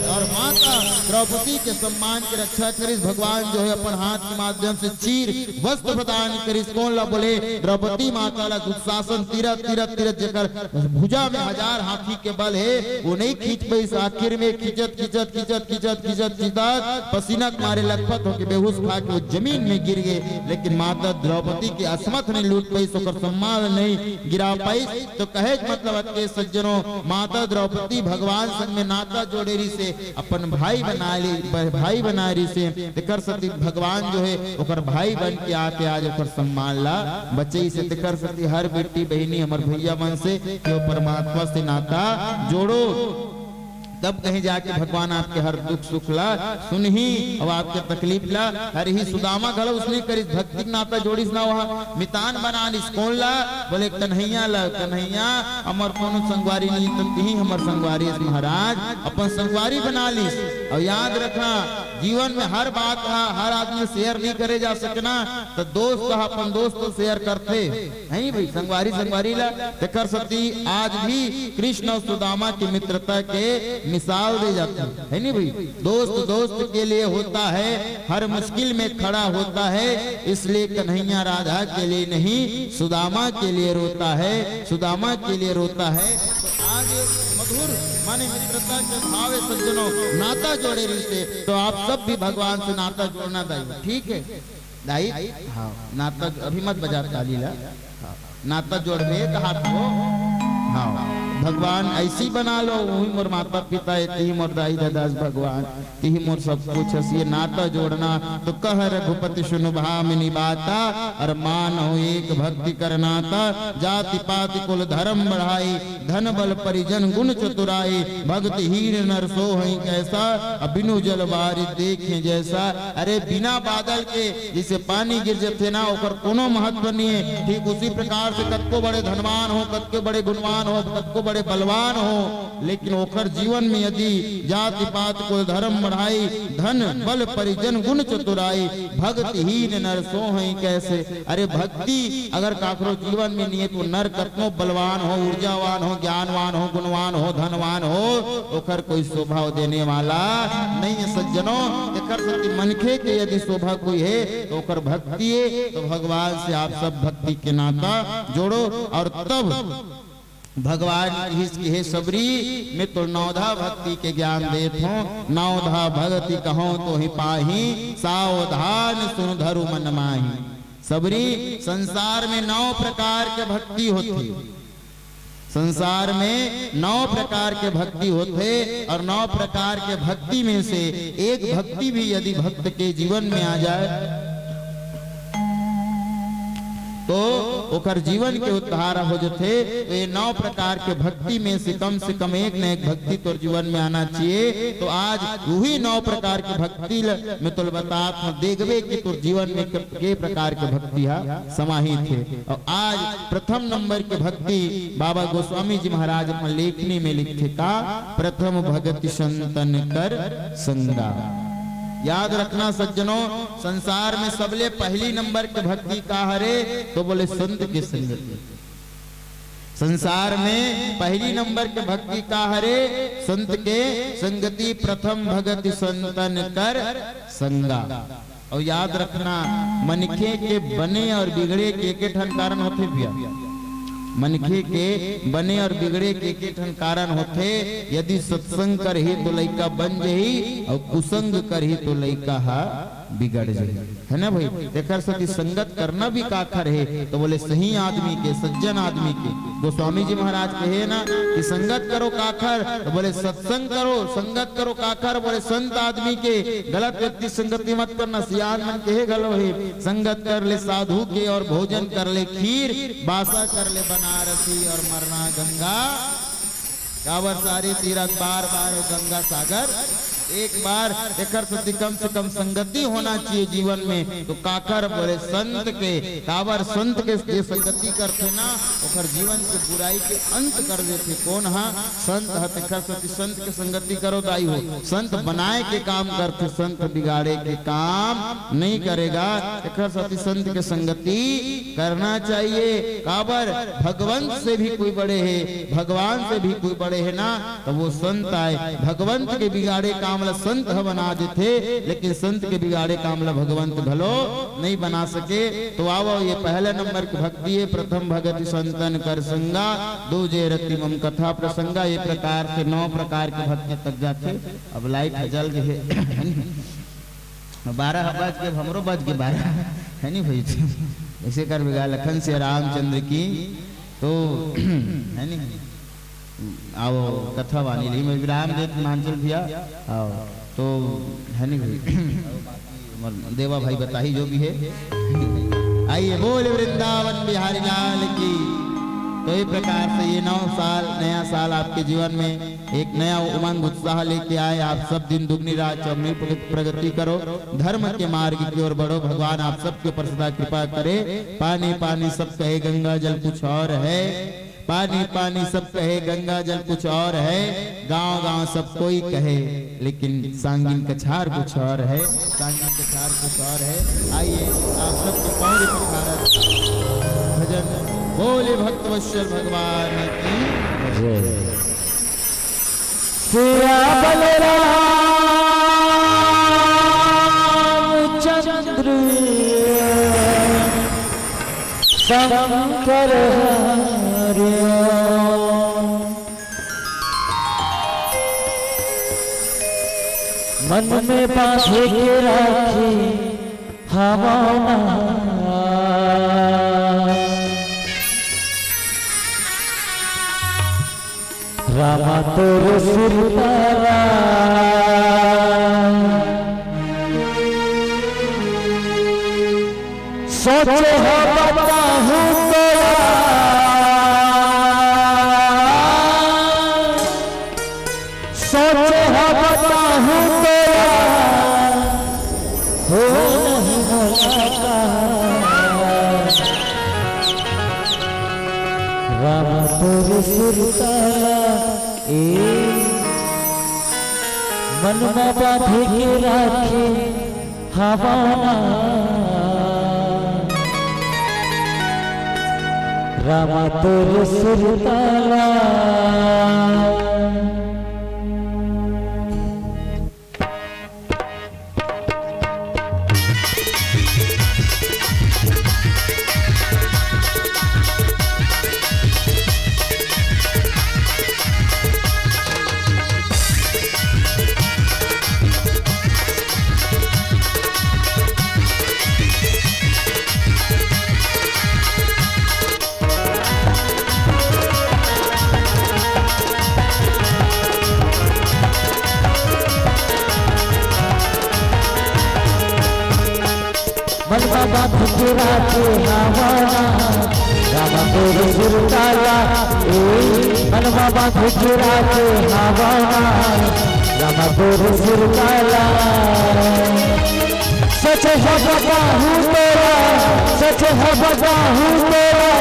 और माता द्रौपदी के सम्मान की रक्षा करिस। भगवान जो है अपन हाथ के माध्यम से चीर वस्त्र प्रदान करिस। कोन ला बोले? द्रौपदी माता ला। दुशासन तीरथ, तीरथ, तीरथ, जेकर भुजा में हजार हाथी के बल है, वो नहीं खींच पाइस। आखिर में खींचत, खींचत, खींचत, खींचत, खींचत, खींचत पसीना के मारे लथपथ होके बेहोश खा के वो जमीन में गिर गए। लेकिन माता द्रौपदी के असमत नहीं लूट पाइस, ओकर सम्मान नहीं गिरा पाइस। तो कहे के मतलब अतके सज्जनों, माता द्रौपदी भगवान संग में नाता जोड़े रिसे, अपन भाई बना ले, ब-, भाई बना रिसे। तेकर सेती भगवान जो है ओकर भाई बन के आके आज ओकर सम्मान ला बचइसे। तेकर सेती हर बेटी बहिनी हमर भैया मन से कि वो परमात्मा से नाता जोड़ो। तब कहीं जाके भगवान आपके हर दुख सुख ला सुनही और आपके तकलीफ ला हरही। सुदामा घलो उसने करिस, भक्ति के नाता जोड़िस ना, वहाँ मितान बना लिस। कोन ला? बोले कन्हैया ला। कन्हैया हमर कोनो संगवारी नहीं, तो तिही हमर संगवारी हस महाराज, अपन संगवारी बना लिस। और याद रखना, जीवन में हर बात हा हर आदमी शेयर नहीं करे जा सकना, तो दोस्त हा अपन दोस्त शेयर करथे। नहीं भाई, संगवारी संगवारी ला। तेकर सेती आज भी कृष्ण और सुदामा की मित्रता के मिसाल दे जाती है, नहीं भाई? दोस्त दोस्त के लिए होता है, हर मुश्किल में खड़ा होता है, इसलिए कन्हैया राधा के लिए नहीं, सुदामा के लिए रोता है, सुदामा के लिए रोता है। तो आज मधुर माने मित्रता के भाव है सज्जनों, नाता जोड़े रिसे। तो आप सब भी भगवान से नाता जोड़ना दाई, ठीक है? दाई, हाँ, नाता जो, अभी मत बजा ताली ला। हाँ, नाता जोड़बे तो हाथ हो। हाँ, भगवान ऐसी बना लो, वही मोर माता पिता हे, तिही मोर दाई ददास भगवान, तिही मोर सब कुछ हस, ये नाता जोड़ना। तो कह रघुपति सुन भामिनी बाता, और मानहु एक भक्ति कर नाता। जाति पाति कुल धर्म बढ़ाई, धन बल परिजन गुण चतुराई, भक्तिहीन नर सोहइ कैसा, अब बिनु जल बारिश देखें जैसा। अरे बिना बादल के जैसे पानी गिर जथे ना, ओकर कोनो महत्व नहीं है। ठीक उसी प्रकार से कतको बड़े धनवान हो, कतको बड़े गुणवान हो, कतको बड़े बलवान हो, लेकिन ओकर जीवन में यदि जाति पात कुल धर्म बढ़ाई, धन बल परिजन गुण चतुराई, भक्तिहीन नर सोहइ कैसे। अरे भक्ति अगर काकरो जीवन में नहीं है तो नर कतनो बलवान हो, ऊर्जावान हो, ज्ञानवान हो, गुणवान हो, धनवान हो, ओकर कोई शोभा देने वाला नहीं है सज्जनों। एकर सेती मनखे के यदि शोभा कोई है तो ओकर भक्ति है। तो भगवान से आप सब भक्ति के नाता जोड़ो और तब भगवान कहिस कि हे सबरी, मैं तो नवधा भक्ति के ज्ञान देत हूँ। नवधा भगति कहूँ तो ही पाही, सावधान सुन धरु मन माही। सबरी, संसार में नौ प्रकार के भक्ति होथे। संसार में नौ प्रकार के भक्ति होथे और नौ प्रकार के भक्ति में से एक भक्ति भी यदि भक्त के जीवन में आ जाए तो ओकर जीवन के उद्धार हो जथे। तो ये नौ प्रकार के भक्ति में से कम से कम एक न एक भक्ति तोर जीवन में आना चाहिए। तो आज वही नौ प्रकार के भक्ति ल-, मैं तोल बतात हूँ, देखबे कि तोर जीवन में के, के प्रकार के भक्ति हा समाहित है। और आज प्रथम नंबर के भक्ति बाबा गोस्वामी जी महाराज अपन लेखनी में लिखथे का, प्रथम भगति संतन कर संगा। याद रखना सज्जनों, संसार में सबले पहली नंबर के भक्ति का हरे, तो बोले संत के संगति। संसार में पहली नंबर के भक्ति का हरे, संत के संगति। प्रथम भगति संतन कर संगा। और याद रखना, मनखे के बने और बिगड़े के एके ठन कारण होथे भैया। मनखे के बने और बिगड़े के एके ठन कारण होथे। यदि सत्संग करही तो लइका बन जही और कुसंग करही तो लइका हा बिगड़ जही, है ना भाई? तेकर सेती संगत करना भी काखर हे, तो बोले सही आदमी के, सज्जन आदमी के। गोस्वामी जी महाराज कहे ना कि संगत करो काखर, तो बोले सत्संग करो। संगत करो काखर, बोले संत आदमी के। गलत व्यक्ति संगति मत करना, सियान मन कहे घलो हे, संगत कर ले साधु के और भोजन कर ले खीर, बासा कर ले बनारसी और मरना गंगा। काबर सारी तीरथ बार बार हो गंगा सागर एक बार। एकर सेती कम से कम संगति होना चाहिए जीवन में। तो काकर बोले संत के, काबर संत के जे संगति करथे ना, ओकर जीवन के बुराई के अंत कर देथे। कोन हा? संत ह। तेकर सेती संत के संगति करो दाई हो। संत बनाए के काम करथे, संत बिगाड़े के काम नहीं करेगा। एकर सेती संत के संगति करना चाहिए। काबर भगवंत से भी कोई बड़े हे, भगवान से भी कोई बड़े हे ना, तो वो संत आए। भगवंत के बिगाड़े काम ला संत ह बना देथे, लेकिन संत के बिगाड़े काम ला भगवंत घलो नहीं बना सके। तो आवो, ये पहला नंबर के भक्ति हे, प्रथम भगति संतन कर संगा, दूजे रति मम कथा प्रसंगा। ये प्रकार से नौ प्रकार के भक्ति तक जाथे। अब लाइट ह जल गे हे। बारह बज के, हमरो बज के बारह, है नी भाई? ऐसे कर बेगा लखन से रामचंद्र की, तो है नी? आओ, कथा वाणी ली, मैं विराम देत मांचल भैया, आओ, तो है नी भाई? हमर देवा भाई बताही जो भी है। आइए, बोले वृंदावन बिहारी लाल की। तो ये प्रकार से ये नौ साल, नया साल आपके जीवन में एक नया उमंग उत्साह लेके आए। आप सब दिन दुगनी रात चौगनी प्रग-, प्रगति करो, धर्म के मार्ग की ओर बढ़ो। भगवान आप सबके ऊपर सदा कृपा करे। पानी पानी सब कहे गंगा जल कुछ और है, पानी पानी सब कहे गंगा जल कुछ और है, गांव गांव सब कोई कहे लेकिन सांगिन कछार कुछ और है, सांगिन कछार कुछ और है। आइए आप सबके पौरे पखारत भजन बोले भक्तवत्सल भगवान की जय। सिया बलराम चंद्र शंकर हरिओ। मन में बांधे के राखी हवना। रामा तोर सुरता ला सोचे हँव बताहूँ तोला, सोचे हँव बताहूँ तोला, हो नहीं मोला का। रामा तोर सुरता ला ए मन म बांध के राखे हँव ना। रामा तोर सुरता ला। मन म बांध के राखे हँव ना, रामा तोर सुरता ला। ए, मन म बांध के राखे हँव ना, रामा तोर सुरता ला। सच हँव बताहूँ तोला, सच हँव बताहूँ तोला,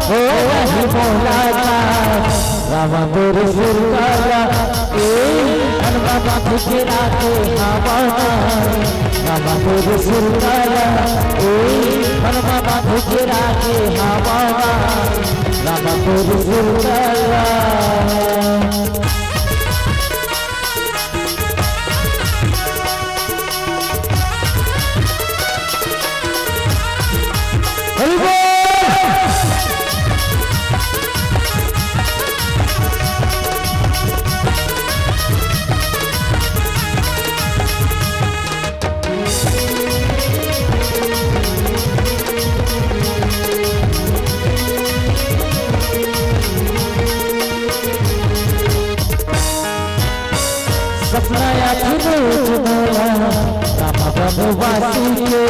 हो नहीं मोला का। रामा तोर सुरता ला, ए, मन म बांध के राखे हँव ना। रामा तोर सुरता ला, ए, मन म बांध के राखे हँव ना। रामा तोर सुरता ला। हरि बोल। सपना आथे रोज मोला, रामा बनवासी के।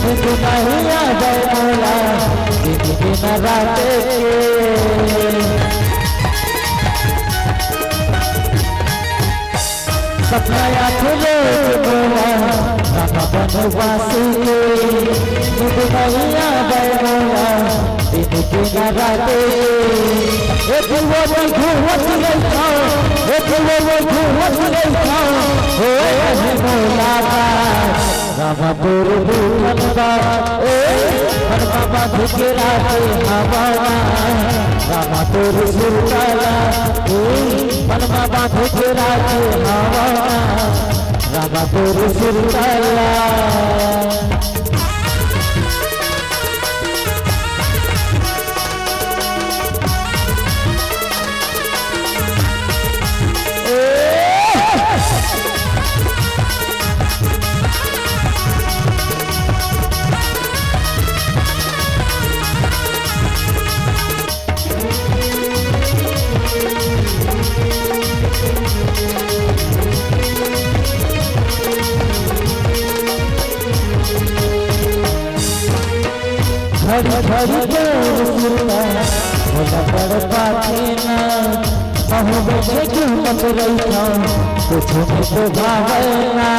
नींद नहीं आवे मोला, दिन बिना रात के। सपना आथे रोज मोला, रामा बनवासी के। नींद नहीं आवे मोला, दिन बिना रात के। ए दिल वो दिल घूमत रहिथँव, ए दिल वो दिल घूमत रहिथँव, हो नहीं मोला का। रामा तोर रूठन बा, ए, मन म बांध के राखे हँव ना। रामा तोर सुरता ला, ए, मन म बांध के राखे हँव ना। रामा तोर सुरता ला। घड़ी घड़ी तोर सुरता मोला तड़पाथे ना, कहूँ बइठे झूमत रहिथँव, कुछु नइ तो भावय ना।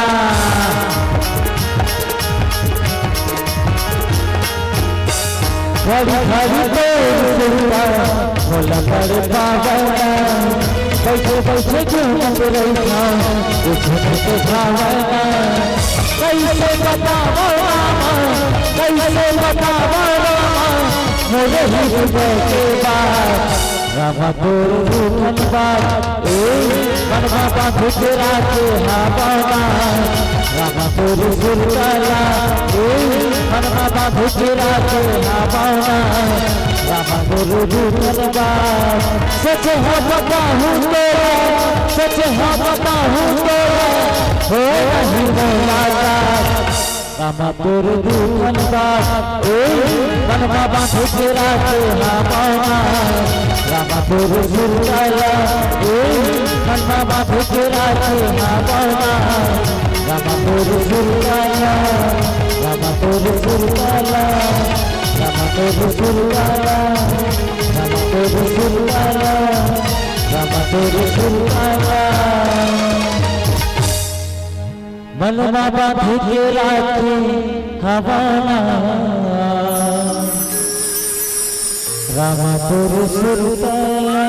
घड़ी घड़ी तोर सुरता मोला तड़पावय ना, बइठे बइठे झूमत रहिथँव, कुछु नइ तो भावय ना। कइसे बतावँव रामा, कइसे बतावँव रामा, मोरे हृदय के बात। रामा तोर रूठन बा, ए, मन म बांध के राखे हँव ना। रामा तोर सुरता ला, ए, मन म बांध के राखे हँव ना। रामा तोर रूठन बा, सच हँव बताहूँ तोला, सच हँव बताहूँ तोला, हो नहीं मोला का। रामा तोर रूठन बा, ए, मन म बांध के राखे हँव ना। रामा तोर सुरताला, ए, मन मा बांध के राखे हावना। रामा तोर सुरताला, रामा तोर सुरताला, रामा तोर सुरताला, रामा तोर सुरताला, रामा तोर सुरताला। मन मा बांध के राखे हावना। रामा तोर सुरताला।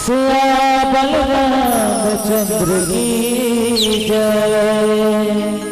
सिया बलराम चंद्र की जय।